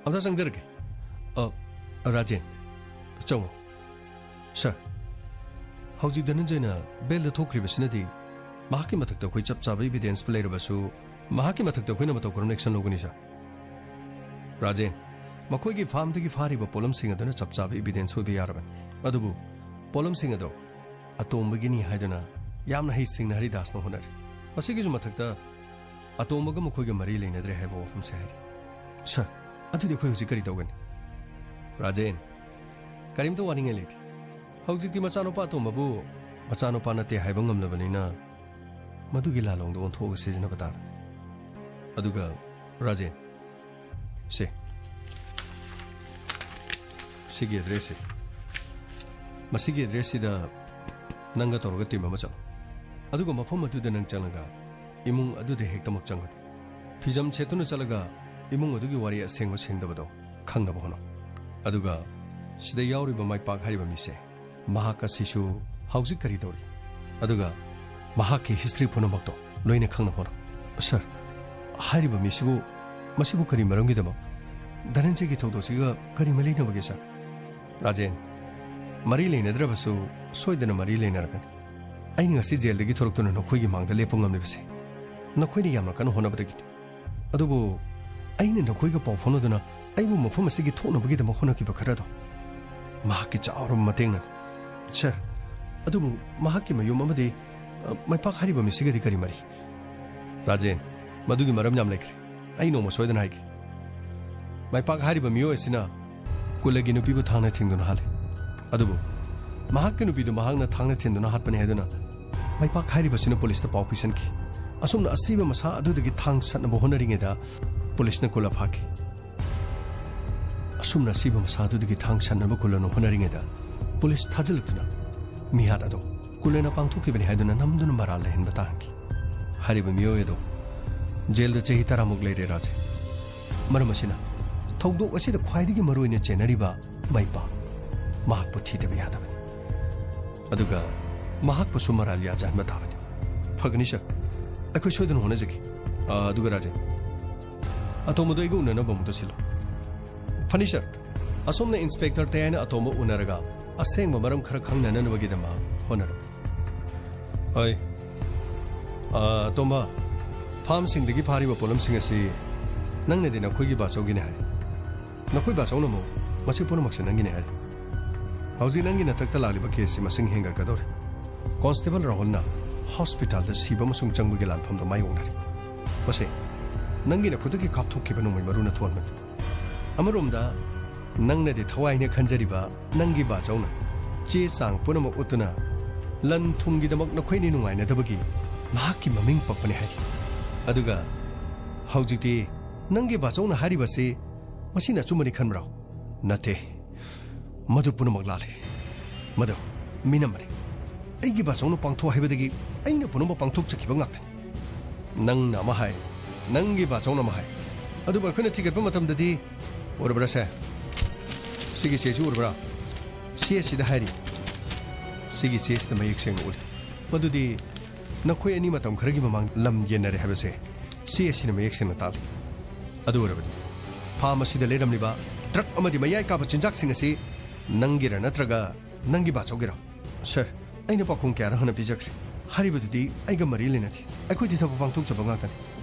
ꯑꯝꯇ ꯆꯪꯖꯔꯛꯀꯦ꯫ ꯑ, ꯔꯥꯖꯦꯟ, ꯆꯪꯉꯣ꯫ ꯁꯔ, ꯍꯧꯖꯤꯛ ꯙꯅꯟꯖꯌꯅ ꯕꯦꯜꯗ ꯊꯣꯛꯈ꯭ꯔꯤꯕꯁꯤꯅꯗꯤ ꯃꯍꯥꯛꯀꯤ ꯃꯊꯛꯇ ꯑꯩꯈꯣꯏ ꯆꯞ ꯆꯥꯕ ꯏꯕꯤꯗꯦꯟꯁꯄꯨ ꯂꯩꯔꯕꯁꯨ ꯃꯍꯥꯛꯀꯤ ꯃꯊꯛꯇ ꯑꯩꯈꯣꯏꯅ ꯃꯇꯧ ꯀꯔꯝꯅ ꯑꯦꯛꯁꯟ ꯂꯧꯒꯅꯤ, ꯁꯔ? ꯔꯥꯖꯦꯟ, ꯃꯈꯣꯏꯒꯤ ꯐꯥꯔꯝꯗꯒꯤ ꯐꯥꯔꯤꯕ ꯄꯣꯠꯂꯝꯁꯤꯡ ꯑꯗꯨꯅ ꯆꯞ ꯆꯥꯕ ꯏꯕꯤꯗꯦꯟꯁ ꯑꯣꯏꯕ ꯌꯥꯔꯕꯅꯤ꯫ ꯑꯗꯨꯕꯨ ꯄꯣꯠꯂꯝꯁꯤꯡ ꯑꯗꯨ ꯑꯇꯣꯝꯕꯒꯤꯅꯤ ꯍꯥꯏꯗꯨꯅ ꯌꯥꯝꯅ ꯍꯩꯁꯤꯡꯅ ꯍꯔꯤꯗꯥꯁꯅ ꯍꯣꯠꯅꯔꯤ꯫ ꯃꯁꯤꯒꯤꯁꯨ ꯃꯊꯛꯇ ꯑꯇꯣꯝꯕꯒ ꯃꯈꯣꯏꯒ ꯃꯔꯤ ꯂꯩꯅꯗ꯭ꯔꯦ ꯍꯥꯏꯕ ꯋꯥꯐꯝꯁꯦ ꯍꯥꯏꯔꯤ꯫ ꯁꯔ, ꯑꯗꯨꯗꯤ ꯑꯩꯈꯣꯏ ꯍꯧꯖꯤꯛ ꯀꯔꯤ ꯇꯧꯒꯅꯤ? ꯔꯥꯖꯦꯟ, ꯀꯔꯤꯝꯇ ꯋꯥꯅꯤꯡꯉꯥꯏ ꯂꯩꯇꯦ꯫ ꯍꯧꯖꯤꯛꯇꯤ ꯃꯆꯥꯅꯨꯄꯥ ꯑꯇꯣꯝꯕꯕꯨ ꯃꯆꯥꯅꯨꯄꯥ ꯅꯠꯇꯦ ꯍꯥꯏꯕ ꯉꯝꯂꯕꯅꯤꯅ ꯃꯗꯨꯒꯤ ꯂꯥꯂꯣꯡꯗ ꯑꯣꯟꯊꯣꯛꯑꯒ ꯁꯤꯖꯤꯟꯅꯕ ꯇꯥꯕꯅꯤ꯫ ꯑꯗꯨꯒ ꯔꯥꯖꯦꯟ, ꯁꯦ, ꯁꯤꯒꯤ ꯑꯦꯗ꯭ꯔꯦꯁꯁꯦ, ꯃꯁꯤꯒꯤ ꯑꯦꯗ꯭ꯔꯦꯁꯁꯤꯗ ꯅꯪꯒ ꯇꯧꯔꯒ ꯇꯤꯝ ꯑꯃ ꯆꯠꯂꯣ꯫ ꯑꯗꯨꯒ ꯃꯐꯝ ꯑꯗꯨꯗ ꯅꯪ ꯆꯪꯂꯒ ꯏꯃꯨꯡ ꯑꯗꯨꯗ ꯍꯦꯛꯇꯃꯛ ꯆꯪꯒꯅꯨ꯫ ꯐꯤꯖꯝ ꯁꯦꯠꯇꯨꯅ ꯆꯠꯂꯒ ꯏꯃꯨꯡ ꯑꯗꯨꯒꯤ ꯋꯥꯔꯤ ꯑꯁꯦꯡꯕ ꯁꯦꯡꯗꯕꯗꯣ ꯈꯪꯅꯕ ꯍꯣꯠꯅꯧ꯫ ꯑꯗꯨꯒ ꯁꯤꯗ ꯌꯥꯎꯔꯤꯕ ꯃꯥꯏꯄꯥꯛ ꯍꯥꯏꯔꯤꯕ ꯃꯤꯁꯦ, ꯃꯍꯥꯛ ꯑꯁꯤꯁꯨ ꯍꯧꯖꯤꯛ ꯀꯔꯤ ꯇꯧꯔꯤ, ꯑꯗꯨꯒ ꯃꯍꯥꯛꯀꯤ ꯍꯤꯁꯇ꯭ꯔꯤ ꯄꯨꯝꯅꯃꯛꯇꯣ ꯂꯣꯏꯅ ꯈꯪꯅꯕ ꯍꯣꯠꯅꯧ꯫ ꯁꯔ, ꯍꯥꯏꯔꯤꯕ ꯃꯤꯁꯤꯕꯨ, ꯃꯁꯤꯕꯨ ꯀꯔꯤ ꯃꯔꯝꯒꯤꯗꯃꯛ? ꯙꯅꯟꯖꯌꯒꯤ ꯊꯧꯗꯣꯛꯁꯤꯒ ꯀꯔꯤ ꯃꯔꯤ ꯂꯩꯅꯕꯒꯦ, ꯁꯔ? ꯔꯥꯖꯦꯟ, ꯃꯔꯤ ꯂꯩꯅꯗ꯭ꯔꯕꯁꯨ ꯁꯣꯏꯗꯅ ꯃꯔꯤ ꯂꯩꯅꯔꯛꯀꯅꯤ꯫ ꯑꯩꯅ ꯉꯁꯤ ꯖꯦꯜꯗꯒꯤ ꯊꯣꯔꯛꯇꯨꯅ ꯅꯈꯣꯏꯒꯤ ꯃꯥꯡꯗ ꯂꯦꯞꯄ ꯉꯝꯂꯤꯕꯁꯦ ꯅꯈꯣꯏꯅ ꯌꯥꯝꯅ ꯀꯟꯅ ꯍꯣꯠꯅꯕꯗꯒꯤꯅꯤ꯫ ꯑꯗꯨꯕꯨ ꯑꯩꯅ ꯅꯈꯣꯏꯒ ꯄꯥꯎ ꯐꯥꯎꯅꯗꯨꯅ ꯑꯩꯕꯨ ꯃꯐꯝ ꯑꯁꯤꯒꯤ ꯊꯣꯛꯅꯕꯒꯤꯗꯃꯛ ꯍꯣꯠꯅꯈꯤꯕ ꯈꯔꯗꯣ ꯃꯍꯥꯛꯀꯤ ꯆꯥꯎꯔꯕ ꯃꯇꯦꯡꯅꯅꯤ꯫ ꯁꯔ, ꯑꯗꯨꯕꯨ ꯃꯍꯥꯛꯀꯤ ꯃꯌꯨꯝ ꯑꯃꯗꯤ, ꯑ, ꯃꯥꯏꯄꯥꯛ ꯍꯥꯏꯔꯤꯕ ꯃꯤꯁꯤꯒꯗꯤ ꯀꯔꯤ ꯃꯔꯤ? ꯔꯥꯖꯦꯟ, ꯃꯗꯨꯒꯤ ꯃꯔꯝ ꯌꯥꯝ ꯂꯩꯈ꯭ꯔꯦ꯫ ꯑꯩ ꯅꯣꯡꯃ ꯁꯣꯏꯗꯅ ꯍꯥꯏꯒꯦ꯫ ꯃꯥꯏꯄꯥꯛ ꯍꯥꯏꯔꯤꯕ ꯃꯤꯑꯣꯏ ꯑꯁꯤꯅ ꯀꯨꯂꯒꯤ ꯅꯨꯄꯤꯕꯨ ꯊꯥꯡꯅ ꯊꯤꯡꯗꯨꯅ ꯍꯥꯠꯂꯤ꯫ ꯑꯗꯨꯕꯨ ꯃꯍꯥꯛꯀꯤ ꯅꯨꯄꯤꯗꯨ ꯃꯍꯥꯛꯅ ꯊꯥꯡꯅ ꯊꯤꯟꯗꯨꯅ ꯍꯥꯠꯄꯅꯤ ꯍꯥꯏꯗꯨꯅ ꯃꯥꯏꯄꯥꯛ ꯍꯥꯏꯔꯤꯕꯁꯤꯅ ꯄꯨꯂꯤꯁꯇ ꯄꯥꯎ ꯄꯤꯁꯟꯈꯤ꯫ ꯑꯁꯨꯝꯅ ꯑꯁꯤꯕ ꯃꯁꯥ ꯑꯗꯨꯗꯒꯤ ꯊꯥꯡ ꯁꯠꯅꯕ ꯍꯣꯠꯅꯔꯤꯉꯩꯗ ꯄꯨꯂꯤꯁꯅ ꯀꯨꯂ ꯐꯥꯈꯤ꯫ ꯑꯁꯨꯝꯅ ꯑꯁꯤꯕ ꯃꯁꯥ ꯑꯗꯨꯗꯒꯤ ꯊꯥꯡ ꯁꯠꯅꯕ ꯀꯨꯂꯅ ꯍꯣꯠꯅꯔꯤꯉꯩꯗ ꯄꯨꯂꯤꯁ ꯊꯥꯖꯤꯜꯂꯛꯇꯨꯅ ꯃꯤꯍꯥꯠ ꯑꯗꯣ ꯀꯨꯂꯅ ꯄꯥꯡꯊꯣꯛꯈꯤꯕꯅꯤ ꯍꯥꯏꯗꯨꯅ ꯅꯝꯗꯨꯅ ꯃꯔꯥꯜ ꯂꯩꯍꯟꯕ ꯇꯥꯍꯟꯈꯤ꯫ ꯍꯥꯏꯔꯤꯕ ꯃꯤꯑꯣꯏ ꯑꯗꯣ ꯖꯦꯜꯗ ꯆꯍꯤ ꯇꯔꯥꯃꯨꯛ ꯂꯩꯔꯦ, ꯔꯥꯖꯦꯟ꯫ ꯃꯔꯝ ꯑꯁꯤꯅ ꯊꯧꯗꯣꯛ ꯑꯁꯤꯗ ꯈ꯭ꯋꯥꯏꯗꯒꯤ ꯃꯔꯨꯑꯣꯏꯅ ꯆꯦꯟꯅꯔꯤꯕ ꯃꯥꯏꯄꯥꯛ, ꯃꯍꯥꯛꯄꯨ ꯊꯤꯗꯕ ꯌꯥꯗꯕꯅꯤ꯫ ꯑꯗꯨꯒ ꯃꯍꯥꯛꯄꯨꯁꯨ ꯃꯔꯥꯜ ꯌꯥꯖꯍꯟꯕ ꯇꯥꯕꯅꯤ꯫ ꯐꯒꯅꯤ, ꯁꯔ꯫ ꯑꯩꯈꯣꯏ ꯁꯣꯏꯗꯅ ꯍꯣꯠꯅꯖꯒꯦ꯫ ꯑꯥ, ꯑꯗꯨꯒ ꯔꯥꯖꯦꯟ, ꯑꯇꯣꯝꯕꯗꯣ ꯑꯩꯒ ꯎꯅꯅꯕ ꯑꯃꯨꯛꯇ ꯁꯤꯜꯂꯨ꯫ ꯐꯅꯤ, ꯁꯔ꯫ ꯑꯁꯣꯝꯅ ꯏꯟꯁꯄꯦꯛꯇꯔ ꯇꯌꯥꯏꯅ ꯑꯇꯣꯝꯕ ꯎꯅꯔꯒ ꯑꯁꯦꯡꯕ ꯃꯔꯝ ꯈꯔ ꯈꯪꯅꯅꯕꯒꯤꯗꯃꯛ ꯍꯣꯠꯅꯔꯨ꯫ ꯍꯣꯏ꯫ ꯑ, ꯑꯇꯣꯝꯕ, ꯐꯥꯔꯝꯁꯤꯡꯗꯒꯤ ꯐꯥꯔꯤꯕ ꯄꯣꯠꯂꯝꯁꯤꯡ ꯑꯁꯤ ꯅꯪꯅꯗꯤ ꯅꯈꯣꯏꯒꯤ ꯕꯥꯆꯧꯒꯤꯅꯤ ꯍꯥꯏ꯫ ꯅꯈꯣꯏ ꯕꯥꯆꯧꯅ ꯑꯃꯨꯛ ꯃꯁꯤ ꯄꯨꯝꯅꯃꯛꯁꯦ ꯅꯪꯒꯤꯅꯤ ꯍꯥꯏ꯫ ꯍꯧꯖꯤꯛ ꯅꯪꯒꯤ ꯅꯊꯛꯇ ꯂꯥꯛꯂꯤꯕ ꯀꯦꯁꯁꯤ ꯃꯁꯤꯡ ꯍꯦꯟꯒꯠꯀꯗꯧꯔꯦ꯫ ꯀꯣꯟꯁꯇꯦꯕꯜ ꯔꯥꯍꯨꯜꯅ ꯍꯣꯁꯄꯤꯇꯥꯜꯗ ꯁꯤꯕ ꯑꯃꯁꯨꯡ ꯆꯪꯕꯒꯤ ꯂꯥꯟꯐꯝꯗ ꯃꯥꯌꯣꯛꯅꯔꯤ꯫ ꯃꯁꯤ ꯅꯪꯒꯤ ꯅꯈꯨꯠꯇꯒꯤ ꯀꯥꯞꯊꯣꯛꯈꯤꯕ ꯅꯣꯡꯃꯩ ꯃꯔꯨꯅ ꯊꯣꯛꯍꯟꯕꯅꯤ꯫ ꯑꯃꯔꯣꯝꯗ, ꯅꯪꯅꯗꯤ ꯊꯋꯥꯏꯅ ꯈꯟꯖꯔꯤꯕ ꯅꯪꯒꯤ ꯕꯥꯆꯧꯅ ꯆꯦ ꯆꯥꯡ ꯄꯨꯝꯅꯃꯛ ꯎꯠꯇꯨꯅ ꯂꯟ ꯊꯨꯝꯒꯤꯗꯃꯛ ꯅꯈꯣꯏꯅꯤ ꯅꯨꯡꯉꯥꯏꯅꯗꯕꯒꯤ ꯃꯍꯥꯛꯀꯤ ꯃꯃꯤꯡ ꯄꯛꯄꯅꯤ ꯍꯥꯏꯔꯤ꯫ ꯑꯗꯨꯒ ꯍꯧꯖꯤꯛꯇꯤ ꯅꯪꯒꯤ ꯕꯥꯆꯧꯅ ꯍꯥꯏꯔꯤꯕꯁꯤ ꯃꯁꯤꯅ ꯑꯆꯨꯝꯕꯅꯤ ꯈꯟꯕ꯭ꯔꯣ? ꯅꯠꯇꯦ꯫ ꯃꯗꯨ ꯄꯨꯝꯅꯃꯛ ꯂꯥꯜꯂꯤ꯫ ꯃꯗꯨ ꯃꯤꯅꯝꯕꯅꯤ꯫ ꯑꯩꯒꯤ ꯕꯥꯆꯧꯅ ꯄꯥꯡꯊꯣꯛ ꯍꯥꯏꯕꯗꯒꯤ ꯑꯩꯅ ꯄꯨꯝꯅꯃꯛ ꯄꯥꯡꯊꯣꯛꯆꯈꯤꯕ ꯉꯥꯛꯇꯅꯤ꯫ ꯅꯪꯅ ꯑꯃ ꯍꯥꯏ, ꯅꯪꯒꯤ ꯕꯥꯆꯧꯅ ꯑꯃ ꯍꯥꯏ꯫ ꯑꯗꯨꯕꯨ ꯑꯩꯈꯣꯏꯅ ꯊꯤꯒꯠꯄ ꯃꯇꯝꯗꯗꯤ, ꯎꯔꯕ꯭ꯔꯥ ꯁꯦ? ꯁꯤꯒꯤ ꯆꯦꯁꯤ ꯎꯔꯕ꯭ꯔꯥ? ꯆꯦ ꯑꯁꯤꯗ ꯍꯥꯏꯔꯤ꯫ ꯁꯤꯒꯤ ꯆꯦꯁꯤꯗ ꯃꯌꯦꯛ ꯁꯦꯡꯅ ꯎꯠꯂꯤ꯫ ꯃꯗꯨꯗꯤ ꯅꯈꯣꯏ ꯑꯅꯤ ꯃꯇꯝ ꯈꯔꯒꯤ ꯃꯃꯥꯡ ꯂꯝ ꯌꯦꯟꯅꯔꯦ ꯍꯥꯏꯕꯁꯦ ꯆꯦ ꯑꯁꯤꯅ ꯃꯌꯦꯛ ꯁꯦꯡꯅ ꯇꯥꯛꯂꯤ꯫ ꯑꯗꯨ ꯑꯣꯏꯔꯕꯗꯤ ꯐꯥꯝ ꯑꯁꯤꯗ ꯂꯩꯔꯝꯂꯤꯕ ꯗ꯭ꯔꯒ ꯑꯃꯗꯤ ꯃꯌꯥꯏ ꯀꯥꯕ ꯆꯤꯟꯖꯥꯛꯁꯤꯡ ꯑꯁꯤ ꯅꯪꯒꯤꯔ ꯅꯠꯇ꯭ꯔꯒ ꯅꯪꯒꯤ ꯕꯥꯆꯧꯒꯤꯔꯣ? ꯁꯔ, ꯑꯩꯅ ꯄꯥꯎꯈꯨꯝ ꯀꯌꯥꯔꯛ ꯍꯟꯅ ꯄꯤꯖꯈ꯭ꯔꯦ꯫ ꯍꯥꯏꯔꯤꯕꯗꯨꯗꯤ ꯑꯩꯒ ꯃꯔꯤ ꯂꯩꯅꯗꯦ꯫ ꯑꯩꯈꯣꯏꯗꯤ ꯊꯕꯛ ꯄꯥꯡꯊꯣꯛꯆꯕ ꯉꯥꯛꯇꯅꯤ꯫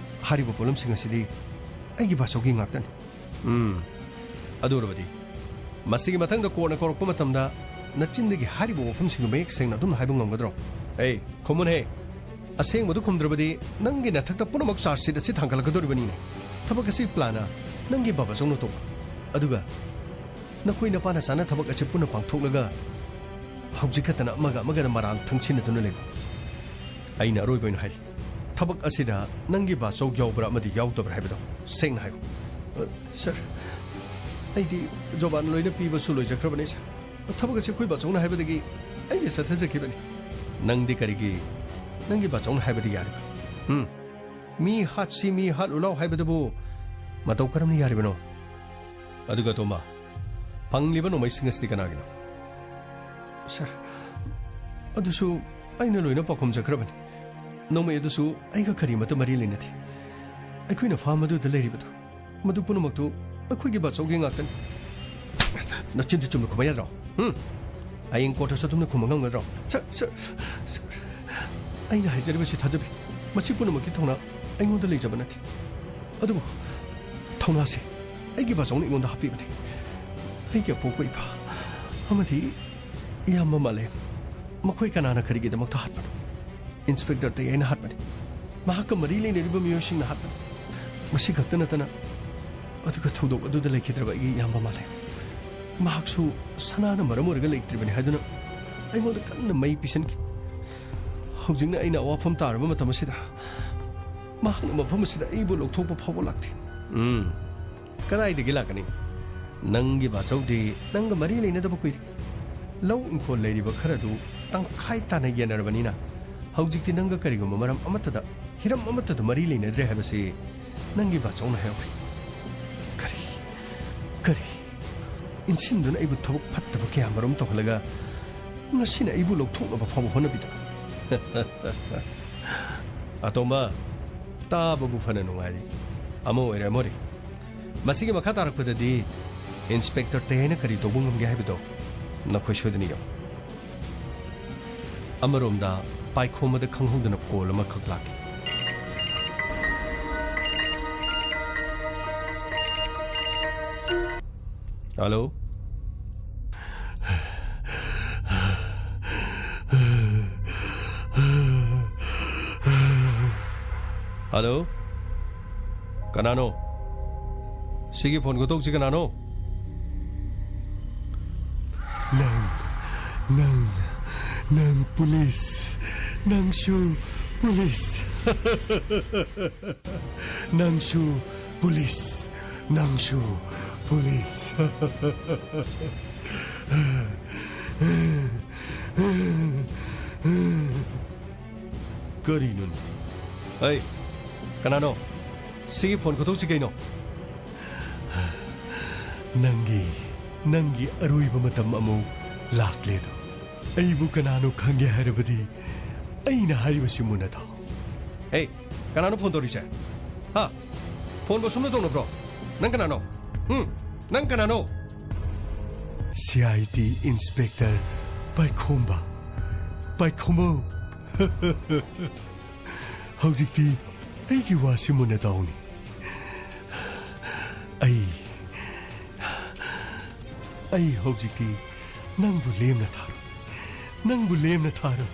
ꯍꯥꯏꯔꯤꯕ ꯄꯣꯠꯂꯝꯁꯤꯡ ꯑꯁꯤꯗꯤ ꯑꯩꯒꯤ ꯕꯥꯆꯧꯒꯤ ꯉꯥꯛꯇꯅꯤ꯫ ꯎꯝ, ꯑꯗꯨ ꯑꯣꯏꯔꯕꯗꯤ ꯃꯁꯤꯒꯤ ꯃꯊꯪꯗ ꯀꯣꯔꯠꯅ ꯀꯧꯔꯛꯄ ꯃꯇꯝꯗ ꯅꯆꯤꯟꯗꯒꯤ ꯍꯥꯏꯔꯤꯕ ꯋꯥꯐꯝꯁꯤꯡꯗꯨ ꯃꯌꯦꯛ ꯁꯦꯡꯅ ꯑꯗꯨꯝ ꯍꯥꯏꯕ ꯉꯝꯒꯗ꯭ꯔꯣ? ꯑꯦ, ꯈꯨꯝꯃꯨꯅꯦ꯫ ꯑꯁꯦꯡꯕꯗꯨ ꯈꯨꯝꯗ꯭ꯔꯕꯗꯤ ꯅꯪꯒꯤ ꯅꯊꯛꯇ ꯄꯨꯝꯅꯃꯛ ꯆꯥꯔꯖ ꯁꯤꯠ ꯑꯁꯤ ꯊꯥꯡꯒꯠꯂꯛꯀꯗꯧꯔꯤꯕꯅꯤꯅꯦ꯫ ꯊꯕꯛ ꯑꯁꯤ ꯄ꯭ꯂꯥꯟ ꯑ ꯅꯪꯒꯤ ꯕꯥꯕꯥꯆꯧꯅ ꯇꯧꯕ꯫ ꯑꯗꯨꯒ ꯅꯈꯣꯏ ꯅꯄꯥ ꯅꯆꯥꯅ ꯊꯕꯛ ꯑꯁꯤ ꯄꯨꯟꯅ ꯄꯥꯡꯊꯣꯛꯂꯒ ꯍꯧꯖꯤꯛ ꯈꯛꯇꯅ ꯑꯃꯒ ꯑꯃꯒꯗ ꯃꯔꯥꯜ ꯊꯪꯁꯤꯟꯅꯗꯨꯅ ꯂꯩꯕ꯫ ꯑꯩꯅ ꯑꯔꯣꯏꯕ ꯑꯣꯏꯅ ꯍꯥꯏꯔꯤ, ꯊꯕꯛ ꯑꯁꯤꯗ ꯅꯪꯒꯤ ꯕꯥꯆꯧ ꯌꯥꯎꯕ꯭ꯔꯥ ꯑꯃꯗꯤ ꯌꯥꯎꯗꯕ꯭ꯔꯥ ꯍꯥꯏꯕꯗꯣ ꯁꯦꯡꯅ ꯍꯥꯏꯌꯨ꯫ ꯑ, ꯁꯔ, ꯑꯩꯗꯤ ꯖꯣꯕꯥꯟ ꯂꯣꯏꯅ ꯄꯤꯕꯁꯨ ꯂꯣꯏꯖꯈ꯭ꯔꯕꯅꯤ, ꯁꯔ꯫ ꯊꯕꯛ ꯑꯁꯤ ꯑꯩꯈꯣꯏ ꯕꯥꯆꯧꯅ ꯍꯥꯏꯕꯗꯒꯤ ꯑꯩꯅ ꯆꯠꯊꯖꯈꯤꯕꯅꯤ꯫ ꯅꯪꯗꯤ ꯀꯔꯤꯒꯤ ꯅꯪꯒꯤ ꯕꯥꯆꯧꯅ ꯍꯥꯏꯕꯗꯤ ꯌꯥꯔꯤꯕ? ꯎꯝ? ꯃꯤ ꯍꯥꯠꯁꯤ, ꯃꯤ ꯍꯥꯠꯂꯨ ꯂꯥꯎ ꯍꯥꯏꯕꯗꯨꯕꯨ ꯃꯇꯧ ꯀꯔꯝꯅ ꯌꯥꯔꯤꯕꯅꯣ? ꯑꯗꯨꯒ ꯇꯣꯝꯕ, ꯐꯪꯂꯤꯕ ꯅꯣꯡꯃꯩꯁꯤꯡ ꯑꯁꯤꯗꯤ ꯀꯅꯥꯒꯤꯅꯣ? ꯁꯔ, ꯑꯗꯨꯁꯨ ꯑꯩꯅ ꯂꯣꯏꯅ ꯄꯥꯎꯈꯨꯝꯖꯈ꯭ꯔꯕꯅꯤ꯫ ꯅꯣꯡꯃꯩ ꯑꯗꯨꯁꯨ ꯑꯩꯒ ꯀꯔꯤꯃꯠꯇ ꯃꯔꯤ ꯂꯩꯅꯗꯦ꯫ ꯑꯩꯈꯣꯏꯅ ꯐꯥꯝ ꯑꯗꯨꯗ ꯂꯩꯔꯤꯕꯗꯨ, ꯃꯗꯨ ꯄꯨꯝꯅꯃꯛꯇꯨ ꯑꯩꯈꯣꯏꯒꯤ ꯕꯥꯆꯧꯒꯤ ꯉꯥꯛꯇꯅꯤ꯫ ꯅꯆꯤꯟꯗꯨ ꯆꯨꯝꯅ ꯈꯨꯝꯕ ꯌꯥꯗ꯭ꯔꯣ? ꯎꯝ? ꯍꯌꯦꯡ ꯀꯣꯔꯠꯇꯁꯨ ꯑꯗꯨꯝꯅ ꯈꯨꯝꯕ ꯉꯝꯒꯗ꯭ꯔꯣ? ꯁꯔ, ꯁꯔ, ꯁꯔ, ꯑꯩꯅ ꯍꯥꯏꯖꯔꯤꯕꯁꯤ ꯊꯥꯖꯕꯤꯌꯨ꯫ ꯃꯁꯤ ꯄꯨꯝꯅꯃꯛꯀꯤ ꯊꯧꯅꯥ ꯑꯩꯉꯣꯟꯗ ꯂꯩꯖꯕ ꯅꯠꯇꯦ꯫ ꯑꯗꯨꯕꯨ ꯊꯧꯅꯥꯁꯦ ꯑꯩꯒꯤ ꯕꯥꯆꯧꯅ ꯑꯩꯉꯣꯟꯗ ꯍꯥꯞꯄꯤꯕꯅꯤ꯫ ꯑꯩꯒꯤ ꯑꯄꯣꯛꯄ ꯏꯄꯥ ꯑꯃꯗꯤ ꯏꯌꯥꯝꯕ ꯃꯥꯂꯦꯝ, ꯃꯈꯣꯏ ꯀꯅꯥꯅ ꯀꯔꯤꯒꯤꯗꯃꯛꯇ ꯍꯥꯠꯄꯅꯣ? ꯏꯟꯁꯄꯦꯛꯇꯔ ꯇꯌꯥꯏꯅ ꯍꯥꯠꯄꯅꯤ꯫ ꯃꯍꯥꯛꯀ ꯃꯔꯤ ꯂꯩꯅꯔꯤꯕ ꯃꯤꯑꯣꯏꯁꯤꯡꯅ ꯍꯥꯠꯄꯅꯤ꯫ ꯃꯁꯤ ꯈꯛꯇ ꯅꯠꯇꯅ, ꯑꯗꯨꯒ ꯊꯧꯗꯣꯛ ꯑꯗꯨꯗ ꯂꯩꯈꯤꯗ꯭ꯔꯕ ꯑꯩꯒꯤ ꯏꯌꯥꯝꯕ ꯃꯥꯂꯦꯝ, ꯃꯍꯥꯛꯁꯨ ꯁꯅꯥꯅ ꯃꯔꯝ ꯑꯣꯏꯔꯒ ꯂꯩꯇ꯭ꯔꯤꯕꯅꯤ ꯍꯥꯏꯗꯨꯅ ꯑꯩꯉꯣꯟꯗ ꯀꯟꯅ ꯃꯩ ꯄꯤꯁꯟꯈꯤ꯫ ꯍꯧꯖꯤꯛꯅ ꯑꯩꯅ ꯑꯋꯥꯐꯝ ꯇꯥꯔꯕ ꯃꯇꯝ ꯑꯁꯤꯗ ꯃꯍꯥꯛꯅ ꯃꯐꯝ ꯑꯁꯤꯗ ꯑꯩꯕꯨ ꯂꯧꯊꯣꯛꯄ ꯐꯥꯎꯕ ꯂꯥꯛꯇꯦ꯫ ꯎꯝ, ꯀꯗꯥꯏꯗꯒꯤ ꯂꯥꯛꯀꯅꯤ? ꯅꯪꯒꯤ ꯕꯥꯆꯧꯗꯤ ꯅꯪꯒ ꯃꯔꯤ ꯂꯩꯅꯗꯕ ꯀꯨꯏꯔꯦ꯫ ꯂꯧ ꯏꯪꯈꯣꯜ ꯂꯩꯔꯤꯕ ꯈꯔꯗꯨ ꯇꯪꯈꯥꯏ ꯇꯥꯅ ꯌꯦꯟꯅꯔꯕꯅꯤꯅ, ꯍꯧꯖꯤꯛꯇꯤ ꯅꯪꯒ ꯀꯔꯤꯒꯨꯝꯕ ꯃꯔꯝ ꯑꯃꯠꯇꯗ, ꯍꯤꯔꯝ ꯑꯃꯠꯇꯗ ꯃꯔꯤ ꯂꯩꯅꯗ꯭ꯔꯦ ꯍꯥꯏꯕꯁꯤ ꯅꯪꯒꯤ ꯕꯥꯆꯧꯅ ꯍꯥꯏꯍꯧꯈ꯭ꯔꯦ꯫ ꯀꯔꯤ? ꯀꯔꯤ? ꯏꯟꯁꯤꯟꯗꯨꯅ ꯑꯩꯕꯨ ꯊꯕꯛ ꯐꯠꯇꯕ ꯀꯌꯥ ꯃꯔꯨꯝ ꯇꯧꯍꯜꯂꯒ ꯉꯁꯤꯅ ꯑꯩꯕꯨ ꯂꯧꯊꯣꯛꯅꯕ ꯐꯥꯎꯕ ꯍꯣꯠꯅꯕꯤꯗ꯫ ꯑꯇꯣꯝꯕ, ꯇꯥꯕꯕꯨ ꯐꯅ ꯅꯨꯡꯉꯥꯏꯔꯤ꯫ ꯑꯃ ꯑꯣꯏꯔꯦ, ꯑꯃ ꯑꯣꯏꯔꯦ꯫ ꯃꯁꯤꯒꯤ ꯃꯈꯥ ꯇꯥꯔꯛꯄꯗꯗꯤ ꯏꯟꯁꯄꯦꯛꯇꯔ ꯇꯌꯥꯏꯅ ꯀꯔꯤ ꯇꯧꯕ ꯉꯝꯒꯦ ꯍꯥꯏꯕꯗꯣ ꯅꯈꯣꯏ ꯁꯣꯏꯗꯅ ꯌꯦꯡꯉꯨ꯫ ꯑꯃꯔꯣꯝꯗ ꯄꯥꯏꯈꯣꯝꯕꯗ ꯈꯪꯍꯧꯗꯅ ꯀꯣꯜ ꯑꯃꯈꯛ ꯂꯥꯛꯈꯤ꯫ ꯍꯜꯂꯣ? ꯍꯜꯂꯣ? ꯀꯅꯥꯅꯣ? ꯁꯤꯒꯤ ꯐꯣꯟ ꯈꯨꯇꯧꯁꯤ ꯀꯅꯥꯅꯣ? ꯅꯪ, ꯅꯪ, ꯅꯪ ꯄꯨꯂꯤꯁ, ꯅꯪꯁꯨ ꯄꯨꯂꯤꯁ꯫ ꯅꯪꯁꯨ ꯄꯨꯂꯤꯁ, ꯅꯪꯁꯨ ꯄꯨꯂꯤꯁ꯫ ꯀꯔꯤꯅꯣꯅꯦ? ꯑꯩ, ꯀꯅꯥꯅꯣ? ꯁꯤꯒꯤ ꯐꯣꯟ ꯈꯨꯇꯧꯁꯤ ꯀꯩꯅꯣ? ꯅꯪꯒꯤ, ꯅꯪꯒꯤ ꯑꯔꯣꯏꯕ ꯃꯇꯝ ꯑꯃꯨꯛ ꯂꯥꯛꯂꯦꯗꯣ꯫ ꯑꯩꯕꯨ ꯀꯅꯥꯅꯣ ꯈꯪꯒꯦ ꯍꯥꯏꯔꯕꯗꯤ ꯑꯩꯅ ꯍꯥꯏꯔꯤꯕꯁꯤ ꯃꯨꯟꯅ ꯇꯥꯎ꯫ ꯍꯦ, ꯀꯅꯥꯅꯣ ꯐꯣꯟ ꯇꯧꯔꯤꯁꯦ? ꯍꯥ? ꯐꯣꯟꯕꯨ ꯁꯨꯝꯅ ꯇꯧꯅꯕ꯭ꯔꯣ? ꯅꯪ ꯀꯅꯥꯅꯣ? ꯍꯨꯝ? ꯅꯪ ꯀꯅꯥꯅꯣ? C I D inspector ꯄꯥꯏꯈꯣꯝꯕ, ꯄꯥꯏꯈꯣꯝꯕꯧ꯫ ꯍꯧꯖꯤꯛꯇꯤ ꯑꯩꯒꯤ ꯋꯥꯁꯤ ꯃꯨꯟꯅ ꯇꯥꯎꯅꯦ꯫ ꯑꯩ, ꯑꯩ ꯍꯧꯖꯤꯛꯇꯤ ꯅꯪꯕꯨ ꯂꯦꯝꯅ ꯊꯥꯔꯣꯏ, ꯅꯪꯕꯨ ꯂꯦꯝꯅ ꯊꯥꯔꯣꯏ꯫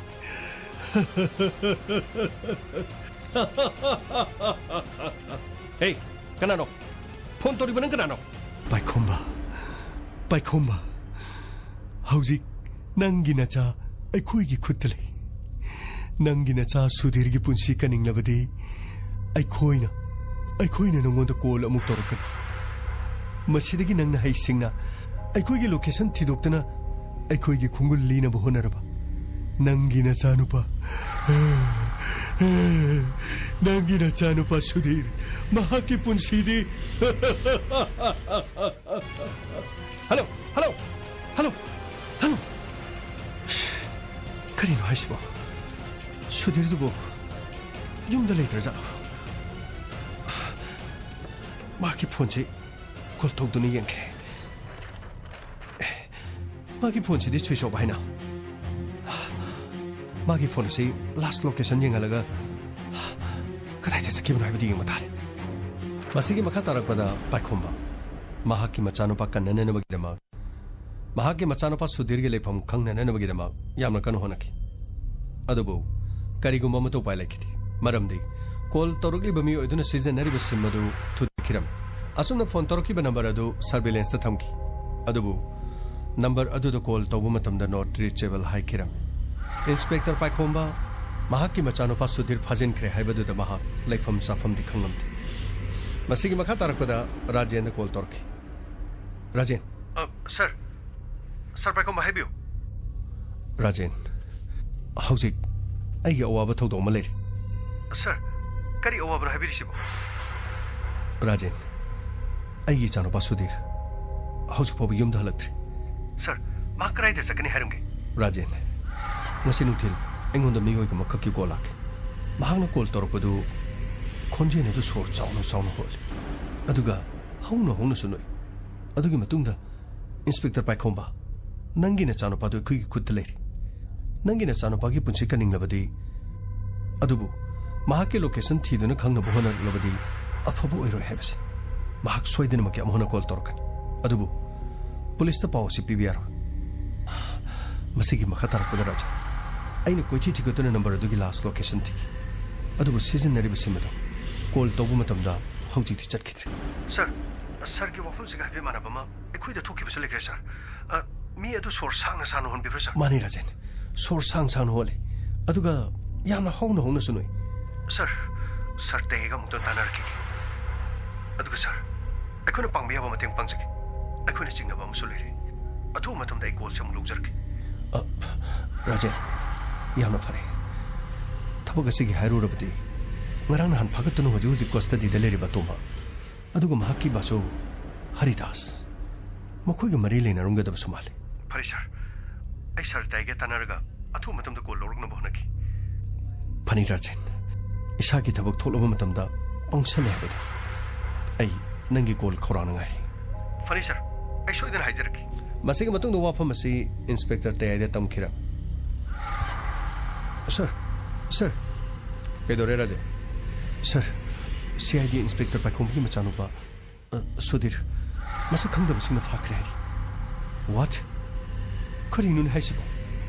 ꯍꯦ, ꯀꯅꯥꯅꯣ? ꯐꯣꯟ ꯇꯧꯔꯤꯕ ꯅꯪ ꯀꯅꯥꯅꯣ? ꯄꯥꯏꯈꯣꯝꯕ, ꯄꯥꯏꯈꯣꯝꯕ, ꯍꯧꯖꯤꯛ ꯅꯪꯒꯤ ꯅꯆꯥ ꯑꯩꯈꯣꯏꯒꯤ ꯈꯨꯠꯇ ꯂꯩ꯫ ꯅꯪꯒꯤ ꯅꯆꯥ ꯁꯨꯙꯤꯔꯒꯤ ꯄꯨꯟꯁꯤ ꯀꯟꯅꯤꯡꯂꯕꯗꯤ ꯑꯩꯈꯣꯏꯅ, ꯑꯩꯈꯣꯏꯅ ꯅꯉꯣꯟꯗ ꯀꯣꯜ ꯑꯃꯨꯛ ꯇꯧꯔꯛꯀꯅꯤ꯫ ꯃꯁꯤꯗꯒꯤ ꯅꯪꯅ ꯍꯩꯁꯤꯡꯅ ꯑꯩꯈꯣꯏꯒꯤ ꯂꯣꯀꯦꯁꯟ ꯊꯤꯗꯣꯛꯇꯨꯅ ꯑꯩꯈꯣꯏꯒꯤ ꯈꯣꯡꯒꯨꯜ ꯂꯤꯅꯕ ꯍꯣꯠꯅꯔꯕ ꯅꯪꯒꯤ ꯅꯆꯥꯅꯨꯄꯥ, ꯅꯪꯒꯤ ꯅꯆꯥꯅꯨꯄꯥ ꯁꯨꯙꯤꯔ, ꯃꯍꯥꯛꯀꯤ ꯄꯨꯟꯁꯤꯗꯤ꯫ Hello, hello, hello, hello. ꯀꯔꯤꯅꯣ ꯍꯥꯏꯁꯤꯕꯣ? ꯁꯨꯙꯤꯔꯗꯨꯕꯨ ꯌꯨꯝꯗ ꯂꯩꯇ꯭ꯔꯖꯥꯠꯂꯣ? ꯃꯥꯒꯤ ꯐꯣꯟꯁꯤ ꯀꯣꯜ ꯇꯧꯗꯨꯅ ꯌꯦꯡꯒꯦ꯫ ꯑꯦ, ꯃꯥꯒꯤ ꯐꯣꯟꯁꯤꯗꯤ ꯁ꯭ꯋꯤꯆ ꯑꯣꯐ ꯍꯥꯏꯅ꯫ ꯃꯥꯒꯤ ꯐꯣꯟ ꯑꯁꯤ ꯂꯥꯁ ꯂꯣꯀꯦꯁꯟ ꯌꯦꯡꯍꯜꯂꯒ ꯀꯗꯥꯏꯗ ꯆꯠꯈꯤꯕꯅꯣ ꯍꯥꯏꯕꯗꯨ ꯌꯦꯡꯕ ꯇꯥꯔꯦ꯫ ꯃꯁꯤꯒꯤ ꯃꯈꯥ ꯇꯥꯔꯛꯄꯗ ꯄꯥꯏꯈꯣꯝꯕ ꯃꯍꯥꯛꯀꯤ ꯃꯆꯥꯅꯨꯄꯥ ꯀꯟꯅꯅꯅꯕꯒꯤꯗꯃꯛ, ꯃꯍꯥꯛꯀꯤ ꯃꯆꯥꯅꯨꯄꯥ ꯁꯨꯙꯤꯔꯒꯤ ꯂꯩꯐꯝ ꯈꯪꯅꯅꯕꯒꯤꯗꯃꯛ ꯌꯥꯝꯅ ꯀꯟꯅ ꯍꯣꯠꯅꯈꯤ꯫ ꯑꯗꯨꯕꯨ ꯀꯔꯤꯒꯨꯝꯕ ꯑꯃꯠꯇ ꯎꯄꯥꯏ ꯂꯩꯈꯤꯗꯦ, ꯃꯔꯝꯗꯤ ꯀꯣꯜ ꯇꯧꯔꯛꯂꯤꯕ ꯃꯤꯑꯣꯏ ꯑꯗꯨꯅ ꯁꯤꯖꯤꯟꯅꯔꯤꯕ ꯁꯤꯝ ꯑꯗꯨ ꯊꯨꯗꯦꯛꯈꯤꯔꯝꯃꯤ꯫ ꯑꯁꯨꯝꯅ ꯐꯣꯟ ꯇꯧꯔꯛꯈꯤꯕ ꯅꯝꯕꯔ ꯑꯗꯨ ꯁꯔꯚꯤꯂꯦꯟꯁꯇ ꯊꯝꯈꯤ꯫ ꯑꯗꯨꯕꯨ ꯅꯝꯕꯔ ꯑꯗꯨꯗ ꯀꯣꯜ ꯇꯧꯕ ꯃꯇꯝꯗ not reachable ꯍꯥꯏꯈꯤꯔꯝꯃꯤ꯫ ꯏꯟꯁꯄꯦꯛꯇꯔ ꯄꯥꯏꯈꯣꯝꯕ ꯃꯍꯥꯛꯀꯤ ꯃꯆꯥꯅꯨꯄꯥ ꯁꯨꯙꯤꯔ ꯐꯥꯖꯤꯟꯈ꯭ꯔꯦ ꯍꯥꯏꯕꯗꯨꯗ ꯃꯍꯥꯛ ꯂꯩꯐꯝ ꯆꯥꯐꯝꯗꯤ ꯈꯪꯂꯝꯗꯦ꯫ ꯃꯁꯤꯒꯤ ꯃꯈꯥ ꯇꯥꯔꯛꯄꯗ ꯔꯥꯖꯦꯟꯗ ꯀꯣꯜ ꯇꯧꯔꯛꯈꯤ꯫ ꯔꯥꯖꯦꯟ꯫ ꯑ, ꯁꯔ꯫ ꯁꯔ ꯄꯥꯏꯈꯣꯝꯕ, ꯍꯥꯏꯕꯤꯌꯨ꯫ ꯔꯥꯖꯦꯟ, ꯍꯧꯖꯤꯛ ꯑꯩꯒꯤ ꯑꯋꯥꯕ ꯊꯧꯗꯣꯛ ꯑꯃ ꯂꯩꯔꯦ꯫ ꯁꯔ, ꯀꯔꯤ ꯑꯋꯥꯕꯅꯣ ꯍꯥꯏꯕꯤꯔꯤꯁꯤꯕꯣ? ꯔꯥꯖꯦꯟ, ꯑꯩꯒꯤ ꯏꯆꯥꯅꯨꯄꯥ ꯁꯨꯙꯤꯔ ꯍꯧꯖꯤꯛ ꯐꯥꯎꯕ ꯌꯨꯝꯗ ꯍꯜꯂꯛꯇ꯭ꯔꯤ꯫ ꯁꯔ, ꯃꯍꯥꯛ ꯀꯗꯥꯏꯗ ꯆꯠꯀꯅꯤ ꯍꯥꯏꯔꯝꯒꯦ? ꯔꯥꯖꯦꯟ, ꯉꯁꯤ ꯅꯨꯡꯊꯤꯜ ꯑꯩꯉꯣꯟꯗ ꯃꯤꯑꯣꯏ ꯑꯃꯈꯛꯀꯤ ꯀꯣꯜ ꯂꯥꯛꯈꯤ꯫ ꯃꯍꯥꯛꯅ ꯀꯣꯜ ꯇꯧꯔꯛꯄꯗꯨ ꯈꯣꯟꯖꯦꯜ ꯑꯗꯨ ꯁꯣꯔ ꯆꯥꯎꯅ ꯆꯥꯎꯅ ꯍꯣꯜꯂꯤ, ꯑꯗꯨꯒ ꯍꯧꯅ ꯍꯧꯅꯁꯨ ꯅꯣꯛꯏ꯫ ꯑꯗꯨꯒꯤ ꯃꯇꯨꯡꯗ ꯏꯟꯁꯄꯦꯛꯇꯔ ꯄꯥꯏꯈꯣꯝꯕ, ꯅꯪꯒꯤ ꯅꯆꯥꯅꯨꯄꯥꯗꯨ ꯑꯩꯈꯣꯏꯒꯤ ꯈꯨꯠꯇ ꯂꯩꯔꯦ꯫ ꯅꯪꯒꯤ ꯅꯆꯥꯅꯨꯄꯥꯒꯤ ꯄꯨꯟꯁꯤ ꯀꯟꯅꯤꯡꯂꯕꯗꯤ, ꯑꯗꯨꯕꯨ ꯃꯍꯥꯛꯀꯤ ꯂꯣꯀꯦꯁꯟ ꯊꯤꯗꯨꯅ ꯈꯪꯅꯕ ꯍꯣꯠꯅꯔꯛꯂꯕꯗꯤ ꯑꯐꯕ ꯑꯣꯏꯔꯣꯏ ꯍꯥꯏꯕꯁꯤ꯫ ꯃꯍꯥꯛ ꯁꯣꯏꯗꯅꯃꯛꯀꯤ ꯑꯃꯨꯛ ꯍꯟꯅ ꯀꯣꯜ ꯇꯧꯔꯛꯀꯅꯤ꯫ ꯑꯗꯨꯕꯨ ꯄꯨꯂꯤꯁꯇ ꯄꯥꯎ ꯑꯁꯤ ꯄꯤꯕ ꯌꯥꯔꯣꯏ꯫ ꯃꯁꯤꯒꯤ ꯃꯈꯥ ꯇꯥꯔꯛꯄꯗ, ꯔꯥꯖꯦꯟ, ꯑꯩꯅ ꯀꯣꯏꯊꯤ ꯊꯤꯒꯠꯇꯨꯅ ꯅꯝꯕꯔ ꯑꯗꯨꯒꯤ ꯂꯥꯁ ꯂꯣꯀꯦꯁꯟ ꯊꯤꯈꯤ꯫ ꯑꯗꯨꯕꯨ ꯁꯤꯖꯤꯟꯅꯔꯤꯕ ꯁꯤꯝ ꯑꯗꯨ ꯀꯣꯜ ꯇꯧꯕ ꯃꯇꯝꯗ ꯍꯧꯖꯤꯛꯇꯤ ꯆꯠꯈꯤꯗ꯭ꯔꯦ꯫ ꯁꯥꯔ, ꯁꯥꯔꯒꯤ ꯋꯥꯐꯝꯁꯤꯒ ꯍꯥꯏꯐꯦꯠ ꯃꯥꯟꯅꯕ ꯑꯃ ꯑꯩꯈꯣꯏꯗ ꯊꯣꯛꯈꯤꯕꯁꯨ ꯂꯩꯈ꯭ꯔꯦ, ꯁꯥꯔ꯫ ꯑ, ꯃꯤ ꯑꯗꯨ ꯁꯣꯔ ꯁꯥꯡꯅ ꯁꯥꯡꯅ ꯍꯣꯟꯕꯤꯕ꯭ꯔꯥ, ꯁꯥꯔ? ꯃꯥꯅꯤ, ꯔꯥꯖꯦꯟ꯫ ꯁꯣꯔ ꯁꯥꯡ ꯁꯥꯡꯅ ꯍꯣꯜꯂꯤ꯫ ꯑꯗꯨꯒ ꯌꯥꯝꯅ ꯍꯧꯅ ꯍꯧꯅꯁꯨ ꯅꯣꯛꯏ꯫ ꯁꯥꯔ, ꯁꯥꯔ ꯇꯩꯒ ꯑꯃꯨꯛꯇ ꯇꯥꯟꯅꯔꯛꯈꯤꯒꯦ꯫ ꯑꯗꯨꯒ, ꯁꯥꯔ, ꯑꯩꯈꯣꯏꯅ ꯄꯥꯡꯕ ꯌꯥꯕ ꯃꯇꯦꯡ ꯄꯥꯡꯖꯒꯦ꯫ ꯑꯩꯈꯣꯏꯅ ꯆꯤꯡꯅꯕ ꯑꯃꯁꯨ ꯂꯩꯔꯦ꯫ ꯑꯊꯨꯕ ꯃꯇꯝꯗ ꯑꯩ ꯀꯣꯜꯁꯦ ꯑꯃꯨꯛ ꯂꯧꯖꯔꯛꯀꯦ꯫ ꯑ, ꯔꯥꯖꯦꯟ, ꯌꯥꯝꯅ ꯐꯔꯦ꯫ ꯊꯕꯛ ꯑꯁꯤꯒꯤ ꯍꯥꯏꯔꯨꯔꯕꯗꯤ, ꯉꯔꯥꯡ ꯅꯍꯥꯟ ꯐꯥꯒꯠꯇꯨꯅ ꯍꯧꯖꯤꯛ ꯍꯧꯖꯤꯛ ꯀꯁꯇꯗꯤꯗ ꯂꯩꯔꯤꯕ ꯑꯇꯣꯝꯕ, ꯑꯗꯨꯒ ꯃꯍꯥꯛꯀꯤ ꯕꯥꯆꯧ ꯍꯔꯤꯗꯥꯁ, ꯃꯈꯣꯏꯒ ꯃꯔꯤ ꯂꯩꯅꯔꯝꯒꯗꯕꯁꯨ ꯃꯥꯜꯂꯤ꯫ ꯐꯔꯦ, ꯁꯥꯔ꯫ ꯑꯩ ꯁꯥꯔ ꯇꯥꯏꯒ ꯇꯥꯟꯅꯔꯒ ꯑꯊꯨꯕ ꯃꯇꯝꯗ ꯀꯣꯜ ꯂꯧꯔꯛꯅꯕ ꯍꯣꯠꯅꯈꯤ꯫ ꯐꯅꯤ, ꯔꯥꯖꯦꯟ꯫ ꯏꯁꯥꯒꯤ ꯊꯕꯛ ꯊꯣꯛꯂꯕ ꯃꯇꯝꯗ ꯄꯪꯁꯜꯂꯦ ꯍꯥꯏꯕꯗꯣ꯫ ꯑꯩ ꯅꯪꯒꯤ ꯀꯣꯜ ꯈꯧꯔꯥꯡꯅ ꯉꯥꯏꯔꯤ꯫ ꯐꯅꯤ, ꯁꯥꯔ꯫ ꯑꯩ ꯁꯣꯏꯗꯅ ꯍꯥꯏꯖꯔꯛꯀꯦ꯫ ꯃꯁꯤꯒꯤ ꯃꯇꯨꯡꯗ ꯋꯥꯐꯝ ꯑꯁꯤ ꯏꯟꯁꯄꯦꯛꯇꯔ ꯇꯌꯥꯏꯗ ꯇꯝꯈꯤꯔꯝ꯫ ꯁꯥꯔ, ꯁꯥꯔ꯫ ꯀꯩꯗꯧꯔꯦ, ꯔꯥꯖꯦꯟ? ꯁꯥꯔ, ꯁꯤ ꯑꯥꯏ ꯗꯤ ꯏꯟꯁꯄꯦꯛꯇꯔ ꯄꯥꯏꯈꯣꯝꯕꯒꯤ ꯃꯆꯥꯅꯨꯄꯥ, ꯑ, ꯁꯨꯙꯤꯔ, ꯃꯁꯛ ꯈꯪꯗꯕꯁꯤꯡꯅ ꯐꯥꯈ꯭ꯔꯦ ꯍꯥꯏꯔꯤ꯫ What? ꯀꯔꯤꯅꯣꯅꯦ ꯍꯥꯏꯁꯤꯕꯣ?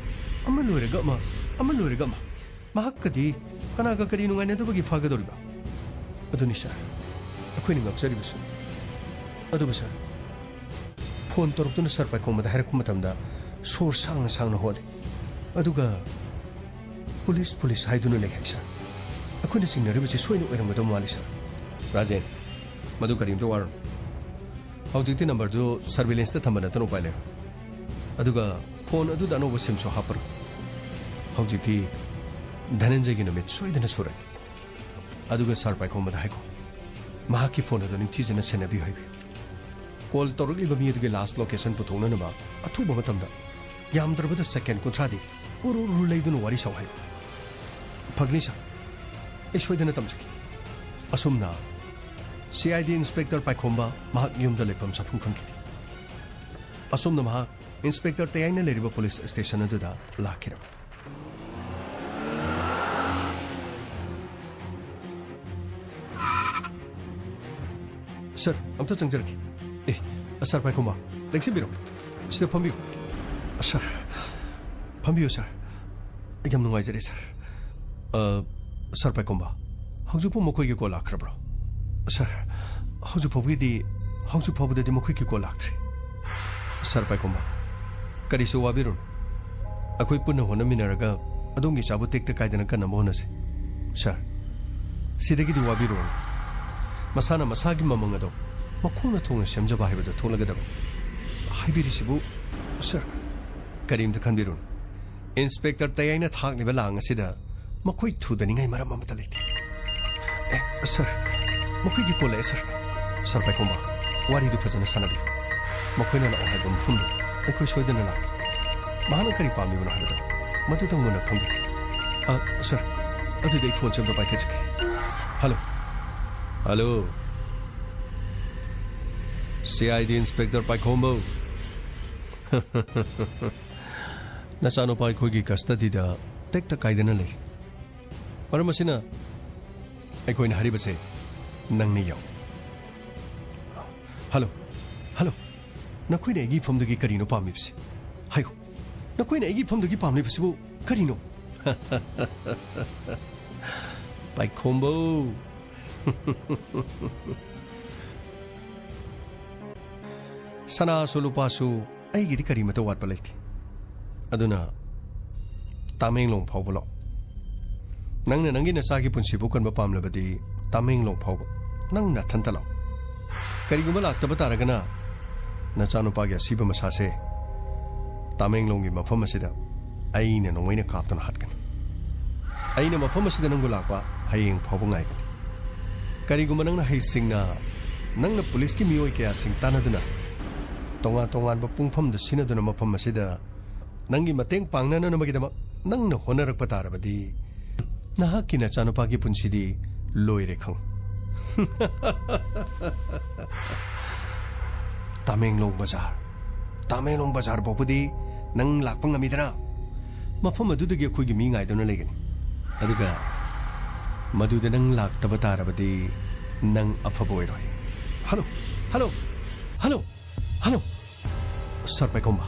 ꯑꯃ ꯂꯣꯏꯔꯒ ꯑꯃ, ꯑꯃ ꯂꯣꯏꯔꯒ ꯑꯃ꯫ ꯃꯍꯥꯛꯀꯗꯤ ꯀꯅꯥꯒ ꯀꯔꯤ ꯅꯨꯡꯉꯥꯏꯅꯗꯕꯒꯤ ꯐꯥꯒꯗꯧꯔꯤꯕ? ꯑꯗꯨꯅꯤ, ꯁꯥꯔ, ꯑꯩꯈꯣꯏꯅ ꯉꯛꯆꯔꯤꯕꯁꯨ꯫ ꯑꯗꯨꯕꯨ, ꯁꯥꯔ, ꯐꯣꯟ ꯇꯧꯔꯛꯇꯨꯅ ꯁꯥꯔ ꯄꯥꯏꯈꯣꯝꯕꯗ ꯍꯥꯏꯔꯛꯄ ꯃꯇꯝꯗ ꯁꯣꯔ ꯁꯥꯡꯅ ꯁꯥꯡꯅ ꯍꯣꯜꯂꯤ꯫ ꯑꯗꯨꯒ ꯄꯨꯂꯤꯁ, ꯄꯨꯂꯤꯁ ꯍꯥꯏꯗꯨꯅ ꯂꯩ ꯍꯥꯏ, ꯁꯥꯔ꯫ ꯑꯩꯈꯣꯏꯅ ꯆꯤꯡꯅꯔꯤꯕꯁꯤ ꯁꯣꯏꯅ ꯑꯣꯏꯔꯝꯒꯗꯕ ꯃꯥꯜꯂꯤ, ꯁꯥꯔ꯫ ꯔꯥꯖꯦꯟ, ꯃꯗꯨ ꯀꯔꯤꯝꯇ ꯋꯥꯔꯨꯅꯨ꯫ ꯍꯧꯖꯤꯛꯇꯤ ꯅꯝꯕꯔꯗꯨ ꯁꯔꯚꯤꯂꯦꯟꯁꯇ ꯊꯝꯕ ꯅꯠꯇꯅ ꯎꯄꯥꯏ ꯂꯩꯔꯣꯏ꯫ ꯑꯗꯨꯒ ꯐꯣꯟ ꯑꯗꯨꯗ ꯑꯅꯧꯕ ꯁꯤꯝꯁꯨ ꯍꯥꯞꯄꯔꯣꯏ꯫ ꯍꯧꯖꯤꯛꯇꯤ ꯙꯅꯟꯖꯌꯒꯤ ꯅꯨꯃꯤꯠ ꯁꯣꯏꯗꯅ ꯁꯨꯔꯅꯤ꯫ ꯑꯗꯨꯒ ꯁꯥꯔ ꯄꯥꯏꯈꯣꯝꯕꯗ ꯍꯥꯏꯈꯣ, ꯃꯍꯥꯛꯀꯤ ꯐꯣꯟ ꯑꯗꯨ ꯅꯤꯡꯊꯤꯖꯅ ꯁꯦꯟꯅꯕꯤꯌꯨ ꯍꯥꯏꯕꯤꯌꯨ꯫ ꯀꯣꯜ ꯇꯧꯔꯛꯂꯤꯕ ꯃꯤ ꯑꯗꯨꯒꯤ ꯂꯥꯁ ꯂꯣꯀꯦꯁꯟ ꯄꯨꯊꯣꯛꯅꯅꯕ ꯑꯊꯨꯕ ꯃꯇꯝꯗ, ꯌꯥꯝꯗ꯭ꯔꯕꯗ ꯁꯦꯀꯦꯟ ꯀꯨꯟꯊ꯭ꯔꯥꯗꯤ ꯎꯔꯨ ꯎꯔꯨ ꯂꯩꯗꯨꯅ ꯋꯥꯔꯤ ꯁꯥꯎ ꯍꯥꯏꯌꯨ꯫ ꯐꯒꯅꯤ, ꯁꯥꯔ꯫ ꯑꯩ ꯁꯣꯏꯗꯅ ꯇꯝꯖꯒꯦ꯫ ꯑꯁꯨꯝꯅ ꯁꯤ ꯑꯥꯏ ꯗꯤ ꯏꯟꯁꯄꯦꯛꯇꯔ ꯄꯥꯏꯈꯣꯝꯕ ꯃꯍꯥꯛ ꯌꯨꯝꯗ ꯂꯩꯐꯝ ꯆꯥꯐꯝ ꯈꯪꯈꯤꯗꯦ꯫ ꯑꯁꯣꯝꯗ ꯃꯍꯥꯛ ꯏꯟꯁꯄꯦꯛꯇꯔ ꯇꯌꯥꯏꯅ ꯂꯩꯔꯤꯕ ꯄꯨꯂꯤꯁ ꯁ꯭ꯇꯦꯁꯟ ꯑꯗꯨꯗ ꯂꯥꯛꯈꯤꯔꯝꯃꯤ꯫ ꯁꯥꯔ, ꯑꯝꯇ ꯆꯪꯖꯔꯛꯀꯦ꯫ ꯑꯦ, ꯁꯥꯔ ꯄꯥꯏꯈꯣꯝꯕ, ꯂꯦꯡꯁꯤꯟꯕꯤꯔꯣ꯫ ꯁꯤꯗ ꯐꯝꯕꯤꯌꯨ꯫ ꯁꯥꯔ, ꯐꯝꯕꯤꯌꯨ ꯁꯥꯔ꯫ ꯌꯥꯝ ꯅꯨꯡꯉꯥꯏꯖꯔꯦ ꯁꯥꯔ꯫ ꯑ, ꯁꯥꯔ ꯄꯥꯏꯈꯣꯝꯕ, ꯍꯧꯖꯤꯛꯄꯨ ꯃꯈꯣꯏꯒꯤ ꯀꯣꯜ ꯂꯥꯛꯈ꯭ꯔꯕ꯭ꯔꯣ? ꯁꯥꯔ, ꯍꯧꯖꯤꯛ ꯐꯥꯎꯕꯒꯤꯗꯤ, ꯍꯧꯖꯤꯛ ꯐꯥꯎꯕꯗꯗꯤ ꯃꯈꯣꯏꯒꯤ ꯀꯣꯜ ꯂꯥꯛꯇ꯭ꯔꯤ꯫ ꯁꯥꯔ ꯄꯥꯏꯈꯣꯝꯕ, ꯀꯔꯤꯁꯨ ꯋꯥꯕꯤꯔꯨꯅꯨ꯫ ꯑꯩꯈꯣꯏ ꯄꯨꯟꯅ ꯍꯣꯠꯅꯃꯤꯟꯅꯔꯒ ꯑꯗꯣꯝꯒꯤ ꯏꯆꯥꯕꯨ ꯇꯦꯛꯇ ꯀꯥꯏꯗꯅ ꯀꯟꯅꯕ ꯍꯣꯠꯅꯁꯤ꯫ ꯁꯥꯔ, ꯁꯤꯗꯒꯤꯗꯤ ꯋꯥꯕꯤꯔꯨꯔꯅꯨ꯫ ꯃꯁꯥꯅ ꯃꯁꯥꯒꯤ ꯃꯃꯪ ꯑꯗꯣ ꯃꯈꯣꯡꯅ ꯊꯣꯡꯅ ꯁꯦꯝꯖꯕ ꯍꯥꯏꯕꯗꯣ ꯊꯣꯛꯂꯒꯗꯕ꯫ ꯍꯥꯏꯕꯤꯔꯤꯁꯤꯕꯨ, ꯁꯥꯔ, ꯀꯔꯤꯝꯇ ꯈꯟꯕꯤꯔꯨꯅꯨ꯫ ꯏꯟꯁꯄꯦꯛꯇꯔ ꯇꯌꯥꯏꯅ ꯊꯥꯛꯂꯤꯕ ꯂꯥꯡ ꯑꯁꯤꯗ ꯃꯈꯣꯏ ꯊꯨꯗꯅꯤꯡꯉꯥꯏ ꯃꯔꯝ ꯑꯃꯠꯇ ꯂꯩꯇꯦ꯫ ꯑꯦ, ꯁꯥꯔ, ꯃꯈꯣꯏꯒꯤ ꯀꯣꯜ ꯂꯥꯛꯑꯦ, ꯁꯥꯔ꯫ ꯁꯥꯔ ꯄꯥꯏꯈꯣꯝꯕ, ꯋꯥꯔꯤꯗꯨ ꯐꯖꯅ ꯁꯥꯟꯅꯕꯤꯌꯨ꯫ ꯃꯈꯣꯏꯅ ꯂꯥꯛꯑꯣ ꯍꯥꯏꯕ ꯃꯐꯝꯗꯨ ꯑꯩꯈꯣꯏ ꯁꯣꯏꯗꯅ ꯂꯥꯛꯀꯦ꯫ ꯃꯍꯥꯛꯅ ꯀꯔꯤ ꯄꯥꯝꯂꯤꯕꯅꯣ ꯍꯥꯏꯕꯗꯣ ꯃꯗꯨꯇꯪ ꯃꯨꯟꯅ ꯈꯪꯕꯤꯌꯨ꯫ ꯑ, ꯁꯥꯔ, ꯑꯗꯨꯗꯤ ꯑꯩ ꯐꯣꯟꯁꯦ ꯑꯝꯇ ꯄꯥꯏꯈꯠꯆꯒꯦ꯫ Hello. Hello. C I D inspector ꯄꯥꯏꯈꯣꯝꯕ꯫ ꯅꯆꯥꯅꯨꯄꯥ ꯑꯩꯈꯣꯏꯒꯤ ꯀꯁꯇꯗꯤꯗ ꯇꯦꯛꯇ ꯀꯥꯏꯗꯅ ꯂꯩꯔꯤ꯫ ꯃꯔꯝ ꯑꯁꯤꯅ ꯑꯩꯈꯣꯏꯅ ꯍꯥꯏꯔꯤꯕꯁꯦ ꯅꯪꯅ ꯌꯥꯎ꯫ ꯍꯜꯂꯣ, ꯍꯜꯂꯣ, ꯅꯈꯣꯏꯅ ꯑꯩꯒꯤ ꯏꯐꯝꯗꯒꯤ ꯀꯔꯤꯅꯣ ꯄꯥꯝꯂꯤꯕꯁꯦ? ꯍꯥꯏꯌꯨ, ꯅꯈꯣꯏꯅ ꯑꯩꯒꯤ ꯏꯐꯝꯗꯒꯤ ꯄꯥꯝꯂꯤꯕꯁꯤꯕꯨ ꯀꯔꯤꯅꯣ? ꯄꯥꯏꯈꯣꯝꯕꯧ꯫ ꯁꯅꯥꯁꯨ ꯂꯨꯄꯥꯁꯨ ꯑꯩꯒꯤꯗꯤ ꯀꯔꯤꯃꯠꯇ ꯋꯥꯠꯄ ꯂꯩꯇꯦ꯫ ꯑꯗꯨꯅ ꯇꯥꯃꯦꯡꯂꯣꯡ ꯐꯥꯎꯕ ꯂꯥꯛꯑꯣ꯫ ꯅꯪꯅ ꯅꯪꯒꯤ ꯅꯆꯥꯒꯤ ꯄꯨꯟꯁꯤꯕꯨ ꯀꯟꯕ ꯄꯥꯝꯂꯕꯗꯤ ꯇꯥꯃꯦꯡꯂꯣꯡ ꯐꯥꯎꯕ ꯅꯪ ꯅꯊꯟꯇ ꯂꯥꯛꯑꯣ꯫ ꯀꯔꯤꯒꯨꯝꯕ ꯂꯥꯛꯇꯕ ꯇꯥꯔꯒꯅ ꯅꯆꯥꯅꯨꯄꯥꯒꯤ ꯑꯁꯤꯕ ꯃꯁꯥꯁꯦ ꯇꯥꯃꯦꯡꯂꯣꯡꯒꯤ ꯃꯐꯝ ꯑꯁꯤꯗ ꯑꯩꯅ ꯅꯣꯡꯃꯩꯅ ꯀꯥꯞꯇꯨꯅ ꯍꯥꯠꯀꯅꯤ꯫ ꯑꯩꯅ ꯃꯐꯝ ꯑꯁꯤꯗ ꯅꯪꯕꯨ ꯂꯥꯛꯄ ꯍꯌꯦꯡ ꯐꯥꯎꯕ ꯉꯥꯏꯒꯅꯤ꯫ ꯀꯔꯤꯒꯨꯝꯕ ꯅꯪꯅ ꯍꯩꯁꯤꯡꯅ ꯅꯪꯅ ꯄꯨꯂꯤꯁꯀꯤ ꯃꯤꯑꯣꯏ ꯀꯌꯥꯁꯤꯡ ꯇꯥꯟꯅꯗꯨꯅ ꯇꯣꯉꯥꯟ ꯇꯣꯉꯥꯟꯕ ꯄꯨꯡꯐꯝꯗ ꯁꯤꯟꯅꯗꯨꯅ ꯃꯐꯝ ꯑꯁꯤꯗ ꯅꯪꯒꯤ ꯃꯇꯦꯡ ꯄꯥꯡꯅꯅꯕꯒꯤꯗꯃꯛ ꯅꯪꯅ ꯍꯣꯠꯅꯔꯛꯄ ꯇꯥꯔꯕꯗꯤ ꯅꯍꯥꯛꯀꯤ ꯅꯆꯥꯅꯨꯄꯥꯒꯤ ꯄꯨꯟꯁꯤꯗꯤ ꯂꯣꯏꯔꯦ ꯈꯪꯉꯨ꯫ ꯇꯥꯃꯦꯡꯂꯣꯡ ꯕꯖꯥꯔ꯫ ꯇꯃꯦꯡꯂꯣꯡ ꯕꯖꯥꯔ ꯐꯥꯎꯕꯗꯤ ꯅꯪ ꯂꯥꯛꯄ ꯉꯝꯃꯤꯗꯅ? ꯃꯐꯝ ꯑꯗꯨꯗꯒꯤ ꯑꯩꯈꯣꯏꯒꯤ ꯃꯤ ꯉꯥꯏꯗꯨꯅ ꯂꯩꯒꯅꯤ꯫ ꯑꯗꯨꯒ ꯃꯗꯨꯗ ꯅꯪ ꯂꯥꯛꯇꯕ ꯇꯥꯔꯕꯗꯤ ꯅꯪ ꯑꯐꯕ ꯑꯣꯏꯔꯣꯏ꯫ Hello, hello, hello, hello. ꯁꯥꯔ ꯄꯥꯏꯈꯣꯝꯕ,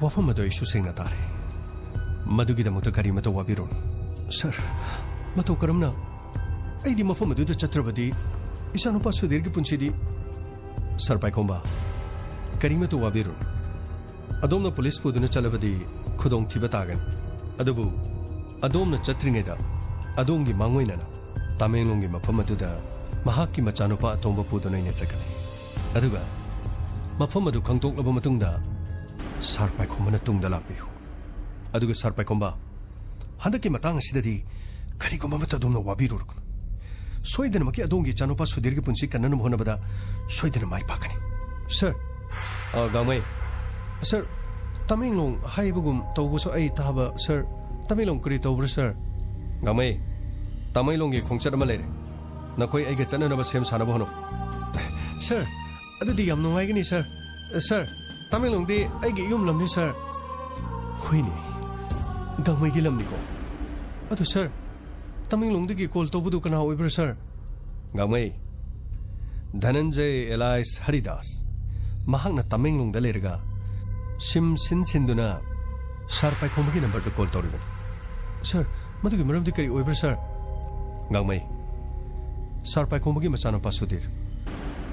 ꯋꯥꯐꯝ ꯑꯗꯨ ꯑꯩꯁꯨ ꯁꯦꯡꯅ ꯇꯥꯔꯦ꯫ ꯃꯗꯨꯒꯤꯗꯃꯛꯇ ꯀꯔꯤꯃꯇ ꯋꯥꯕꯤꯔꯨꯅꯨ꯫ ꯁꯥꯔ, ꯃꯇꯧ ꯀꯔꯝꯅ? ꯑꯩꯗꯤ ꯃꯐꯝ ꯑꯗꯨꯗ ꯆꯠꯇ꯭ꯔꯕꯗꯤ ꯏꯆꯥꯅꯨꯄꯥ ꯁꯨꯙꯤꯔꯒꯤ ꯄꯨꯟꯁꯤꯗꯤ꯫ ꯁꯥꯔ ꯄꯥꯏꯈꯣꯝꯕ, ꯀꯔꯤꯃꯇ ꯋꯥꯕꯤꯔꯨꯅꯨ꯫ ꯑꯗꯣꯝꯅ ꯄꯨꯂꯤꯁ ꯄꯨꯗꯨꯅ ꯆꯠꯂꯕꯗꯤ ꯈꯨꯗꯣꯡꯊꯤꯕ ꯇꯥꯒꯅꯤ꯫ ꯑꯗꯨꯕꯨ ꯑꯗꯣꯝꯅ ꯆꯠꯇ꯭ꯔꯤꯉꯩꯗ ꯑꯗꯣꯝꯒꯤ ꯃꯥꯡꯑꯣꯏꯅꯅ ꯇꯃꯦꯡꯂꯣꯡꯒꯤ ꯃꯐꯝ ꯑꯗꯨꯗ ꯃꯍꯥꯛꯀꯤ ꯃꯆꯥꯅꯨꯄꯥ ꯑꯇꯣꯝꯕ ꯄꯨꯗꯨꯅ ꯑꯩꯅ ꯆꯠꯀꯅꯤ꯫ ꯑꯗꯨꯒ ꯃꯐꯝ ꯑꯗꯨ ꯈꯪꯗꯣꯛꯂꯕ ꯃꯇꯨꯡꯗ ꯁꯥꯔ ꯄꯥꯏꯈꯣꯝꯕꯅ ꯇꯨꯡꯗ ꯂꯥꯛꯄꯤꯌꯨ꯫ ꯑꯗꯨꯒ ꯁꯥꯔ ꯄꯥꯏꯈꯣꯝꯕ, ꯍꯟꯗꯛꯀꯤ ꯃꯇꯥꯡ ꯑꯁꯤꯗꯗꯤ ꯀꯔꯤꯒꯨꯝꯕ ꯑꯃꯠꯇ ꯑꯗꯣꯝꯅ ꯋꯥꯕꯤꯔꯨꯔꯒꯅꯨ꯫ ꯁꯣꯏꯗꯅꯃꯛꯀꯤ ꯑꯗꯣꯝꯒꯤ ꯏꯆꯥꯅꯨꯄꯥ ꯁꯨꯙꯤꯔꯒꯤ ꯄꯨꯟꯁꯤ ꯀꯟꯅꯅꯕ ꯍꯣꯠꯅꯕꯗ ꯁꯣꯏꯗꯅ ꯃꯥꯏ ꯄꯥꯛꯀꯅꯤ꯫ ꯁꯥꯔ꯫ ꯑ, ꯒꯥꯡꯃꯩ꯫ ꯁꯥꯔ, ꯇꯃꯦꯡꯂꯣꯡ ꯍꯥꯏꯕꯒꯨꯝ ꯇꯧꯕꯁꯨ ꯑꯩ ꯇꯥꯕ, ꯁꯥꯔ꯫ ꯇꯃꯦꯡꯂꯣꯡ ꯀꯔꯤ ꯇꯧꯕ꯭ꯔꯥ, ꯁꯥꯔ? ꯒꯥꯡꯃꯩ, ꯇꯃꯦꯡꯂꯣꯡꯒꯤ ꯈꯣꯡꯆꯠ ꯑꯃ ꯂꯩꯔꯦ꯫ ꯅꯈꯣꯏ ꯑꯩꯒ ꯆꯠꯅꯅꯕ ꯁꯦꯝ ꯁꯥꯅꯕ ꯍꯣꯠꯅꯧ꯫ ꯁꯥꯔ, ꯑꯗꯨꯗꯤ ꯌꯥꯝ ꯅꯨꯡꯉꯥꯏꯒꯅꯤ, ꯁꯥꯔ꯫ ꯁꯥꯔ, ꯇꯃꯦꯡꯂꯣꯡꯗꯤ ꯑꯩꯒꯤ ꯏꯌꯨꯝ ꯂꯝꯅꯤ, ꯁꯥꯔ꯫ ꯍꯣꯏꯅꯦ, ꯒꯥꯡꯃꯩꯒꯤ ꯂꯝꯅꯤꯀꯣ꯫ ꯑꯗꯨ, ꯁꯥꯔ, ꯇꯃꯦꯡꯂꯣꯡꯗꯒꯤ ꯀꯣꯜ ꯇꯧꯕꯗꯨ ꯀꯅꯥ ꯑꯣꯏꯕ꯭ꯔꯥ, ꯁꯥꯔ? ꯒꯥꯡꯃꯩ, ꯙꯅꯟꯖꯌ alias ꯍꯔꯤꯗꯥꯁ꯫ ꯃꯍꯥꯛꯅ ꯇꯃꯦꯡꯂꯣꯡꯗ ꯂꯩꯔꯒ ꯁꯤꯝ ꯁꯤꯟ ꯁꯤꯟꯗꯨꯅ ꯁꯥꯔ ꯄꯥꯏꯈꯣꯝꯕꯒꯤ ꯅꯝꯕꯔꯗ ꯀꯣꯜ ꯇꯧꯔꯤꯕꯅꯤ꯫ ꯁꯥꯔ, ꯃꯗꯨꯒꯤ ꯃꯔꯝꯗꯤ ꯀꯔꯤ ꯑꯣꯏꯕ꯭ꯔꯥ, ꯁꯥꯔ? ꯒꯥꯡꯃꯩ, ꯁꯥꯔ ꯄꯥꯏꯈꯣꯝꯕꯒꯤ ꯃꯆꯥꯅꯨꯄꯥ ꯁꯨꯙꯤꯔ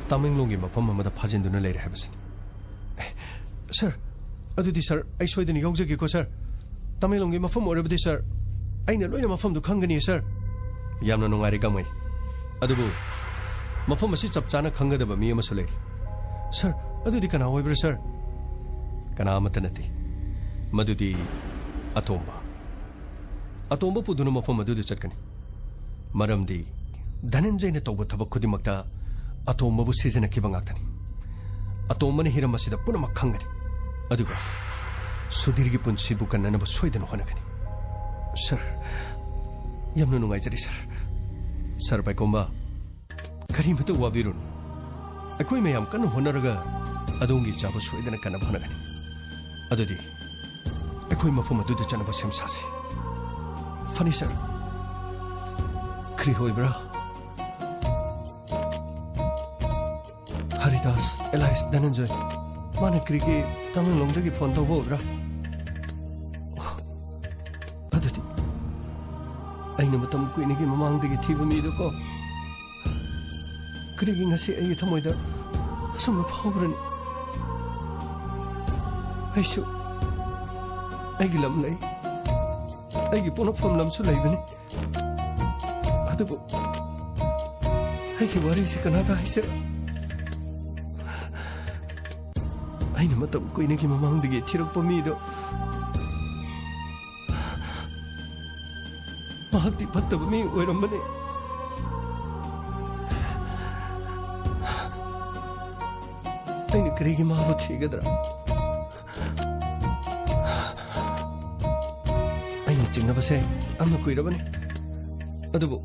ꯇꯃꯦꯡꯂꯣꯡꯒꯤ ꯃꯐꯝ ꯑꯃꯗ ꯐꯥꯖꯤꯟꯗꯨꯅ ꯂꯩꯔꯦ ꯍꯥꯏꯕꯁꯤꯅꯤ꯫ ꯑꯦ, ꯁꯥꯔ, ꯑꯗꯨꯗꯤ ꯁꯥꯔ, ꯑꯩ ꯁꯣꯏꯗꯅ ꯌꯥꯎꯖꯒꯦꯀꯣ, ꯁꯥꯔ꯫ ꯇꯃꯦꯡꯂꯣꯡꯒꯤ ꯃꯐꯝ ꯑꯣꯏꯔꯕꯗꯤ, ꯁꯥꯔ, ꯑꯩꯅ ꯂꯣꯏꯅ ꯃꯐꯝꯗꯨ ꯈꯪꯒꯅꯤ, ꯁꯥꯔ꯫ ꯌꯥꯝꯅ ꯅꯨꯡꯉꯥꯏꯔꯦ, ꯒꯥꯡꯃꯩ꯫ ꯑꯗꯨꯕꯨ ꯃꯐꯝ ꯑꯁꯤ ꯆꯞ ꯆꯥꯅ ꯈꯪꯒꯗꯕ ꯃꯤ ꯑꯃꯁꯨ ꯂꯩꯔꯤ꯫ ꯁꯥꯔ, ꯑꯗꯨꯗꯤ ꯀꯅꯥ ꯑꯣꯏꯕ꯭ꯔꯥ, ꯁꯥꯔ? ꯀꯅꯥ ꯑꯃꯠꯇ ꯅꯠꯇꯦ꯫ ꯃꯗꯨꯗꯤ ꯑꯇꯣꯝꯕ꯫ ꯑꯇꯣꯝꯕ ꯄꯨꯗꯨꯅ ꯃꯐꯝ ꯑꯗꯨꯗ ꯆꯠꯀꯅꯤ꯫ ꯃꯔꯝꯗꯤ ꯙꯅꯟꯖꯌꯅ ꯇꯧꯕ ꯊꯕꯛ ꯈꯨꯗꯤꯡꯃꯛꯇ ꯑꯇꯣꯝꯕꯕꯨ ꯁꯤꯖꯤꯟꯅꯈꯤꯕ ꯉꯥꯛꯇꯅꯤ꯫ ꯑꯇꯣꯝꯕꯅ ꯍꯤꯔꯝ ꯑꯁꯤꯗ ꯄꯨꯝꯅꯃꯛ ꯈꯪꯒꯅꯤ꯫ ꯑꯗꯨꯒ ꯁꯨꯙꯤꯔꯒꯤ ꯄꯨꯟꯁꯤꯕꯨ ꯀꯟꯅꯅꯕ ꯁꯣꯏꯗꯅ ꯍꯣꯠꯅꯒꯅꯤ꯫ ꯁꯥꯔ, ꯌꯥꯝꯅ ꯅꯨꯡꯉꯥꯏꯖꯔꯦ, ꯁꯥꯔ꯫ ꯁꯥꯔ ꯄꯥꯏꯈꯣꯝꯕ, ꯀꯔꯤꯃꯇ ꯋꯥꯕꯤꯔꯨꯅꯨ꯫ ꯑꯩꯈꯣꯏ ꯃꯌꯥꯝ ꯀꯟꯅ ꯍꯣꯠꯅꯔꯒ ꯑꯗꯣꯝꯒꯤ ꯏꯆꯥꯕꯨ ꯁꯣꯏꯗꯅ ꯀꯟꯅꯕ ꯍꯣꯠꯅꯒꯅꯤ꯫ ꯑꯗꯨꯗꯤ ꯑꯩꯈꯣꯏ ꯃꯐꯝ ꯑꯗꯨꯗ ꯆꯠꯅꯕ ꯁꯦꯝ ꯁꯥꯁꯤ꯫ ꯐꯅꯤ, ꯁꯥꯔ꯫ ꯀꯔꯤ ꯑꯣꯏꯕ꯭ꯔꯥ? ꯍꯔꯤꯗꯥꯁ, ꯑꯦꯂꯥꯏꯁ, ꯙꯅꯟꯖꯣꯏ, ꯃꯥꯅ ꯀꯔꯤꯒꯤ ꯇꯃꯦꯡꯂꯣꯡꯗꯒꯤ ꯐꯣꯟ ꯇꯧꯕ ꯑꯣꯏꯕ꯭ꯔꯥ? ꯑꯣ, ꯑꯗꯨꯗꯤ ꯑꯩꯅ ꯃꯇꯝ ꯀꯨꯏꯅꯒꯤ ꯃꯃꯥꯡꯗꯒꯤ ꯊꯤꯕ ꯃꯤꯗꯨꯀꯣ꯫ ꯀꯔꯤꯒꯤ ꯉꯁꯤ ꯑꯩꯒꯤ ꯊꯃꯣꯏꯗ ꯑꯁꯨꯝꯅ ꯐꯥꯎꯕ꯭ꯔꯅꯤ? ꯑꯩꯁꯨ ꯑꯩꯒꯤ ꯂꯝ ꯂꯩ, ꯑꯩꯒꯤ ꯄꯣꯛꯅꯐꯝ ꯂꯝꯁꯨ ꯂꯩꯕꯅꯤ꯫ ꯑꯗꯨꯕꯨ ꯑꯩꯒꯤ ꯋꯥꯔꯤꯁꯤ ꯀꯅꯥꯗ ꯍꯥꯏꯁꯤꯔ? ꯑꯩꯅ ꯃꯇꯝ ꯀꯨꯏꯅꯒꯤ ꯃꯃꯥꯡꯗꯒꯤ ꯊꯤꯔꯛꯄ ꯃꯤꯗꯣ ꯃꯍꯥꯛꯇꯤ ꯐꯠꯇꯕ ꯃꯤ ꯑꯣꯏꯔꯝꯕꯅꯤ꯫ ꯑꯩꯅ ꯀꯔꯤꯒꯤ ꯃꯥꯕꯨ ꯊꯤꯒꯗ꯭ꯔꯥ? ꯑꯩꯅ ꯆꯤꯡꯅꯕꯁꯦ ꯌꯥꯝꯅ ꯀꯨꯏꯔꯕꯅꯤ, ꯑꯗꯨꯕꯨ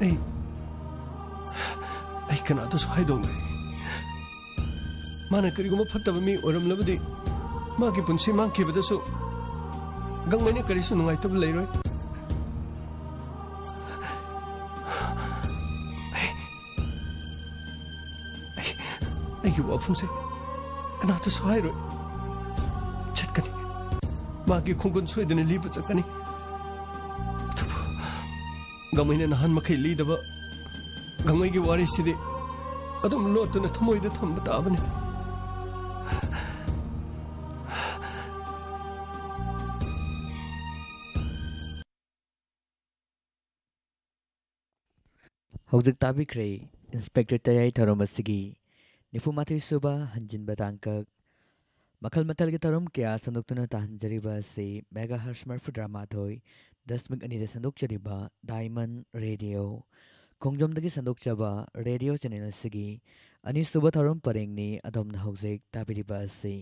ꯑꯩ, ꯑꯩ ꯀꯅꯥꯗꯁꯨ ꯍꯥꯏꯗꯣꯛꯂꯣꯏ꯫ ꯃꯥꯅ ꯀꯔꯤꯒꯨꯝꯕ ꯐꯠꯇꯕ ꯃꯤ ꯑꯣꯏꯔꯝꯂꯕꯗꯤ, ꯃꯥꯒꯤ ꯄꯨꯟꯁꯤ ꯃꯥꯡꯈꯤꯕꯗꯁꯨ ꯒꯪꯃꯩꯅ ꯀꯔꯤꯁꯨ ꯅꯨꯡꯉꯥꯏꯇꯕ ꯂꯩꯔꯣꯏ꯫ ꯑꯩ, ꯑꯩ, ꯑꯩꯒꯤ ꯋꯥꯐꯝꯁꯦ ꯀꯅꯥꯗꯁꯨ ꯍꯥꯏꯔꯣꯏ꯫ ꯆꯠꯀꯅꯤ꯫ ꯃꯥꯒꯤ ꯈꯣꯡꯒꯨꯟ ꯁꯣꯏꯗꯅ ꯂꯤꯕ ꯆꯠꯀꯅꯤ꯫ ꯑꯗꯨꯕꯨ ꯒꯪꯃꯩꯅ ꯅꯍꯥꯟ ꯃꯈꯩ ꯂꯤꯗꯕ ꯒꯪꯃꯩꯒꯤ ꯋꯥꯔꯤꯁꯤꯗꯤ ꯑꯗꯨꯝ ꯂꯣꯠꯇꯨꯅ ꯊꯃꯣꯏꯗ ꯊꯝꯕ ꯇꯥꯕꯅꯤ꯫ ꯍꯧꯖꯤꯛ ꯇꯥꯕꯤꯈ꯭ꯔꯦ ꯏꯟꯁꯄꯦꯛꯇꯔ ꯇꯌꯥꯏ ꯊꯧꯔꯝ ꯑꯁꯤꯒꯤ ꯅꯤꯐꯨ ꯃꯥꯊꯣꯏ ꯁꯨꯕ ꯍꯟꯖꯤꯟꯕ ꯇꯥꯡꯀꯛ꯫ ꯃꯈꯜ ꯃꯊꯦꯜꯒꯤ ꯊꯧꯔꯝ ꯀꯌꯥ ꯁꯟꯗꯣꯛꯇꯨꯅ ꯇꯥꯍꯟꯖꯔꯤꯕ ꯑꯁꯤ ꯃꯦꯒꯥ ꯍꯔꯁ ꯃꯔꯤꯐꯨꯇꯔꯥ ꯃꯥꯊꯣꯏ ꯗꯁꯃꯤꯛ ꯑꯅꯤꯗ ꯁꯟꯗꯣꯛꯆꯔꯤꯕ ꯗꯥꯏꯃꯟ ꯔꯦꯗꯤꯑꯣ ꯈꯣꯡꯖꯣꯝꯗꯒꯤ ꯁꯟꯗꯣꯛꯆꯕ ꯔꯦꯗꯤꯑꯣ ꯆꯦꯅꯦꯜ ꯑꯁꯤꯒꯤ ꯑꯅꯤꯁꯨꯕ ꯊꯧꯔꯝ ꯄꯔꯦꯡꯅꯤ ꯑꯗꯣꯝꯅ ꯍꯧꯖꯤꯛ ꯇꯥꯕꯤꯔꯤꯕ ꯑꯁꯤ꯫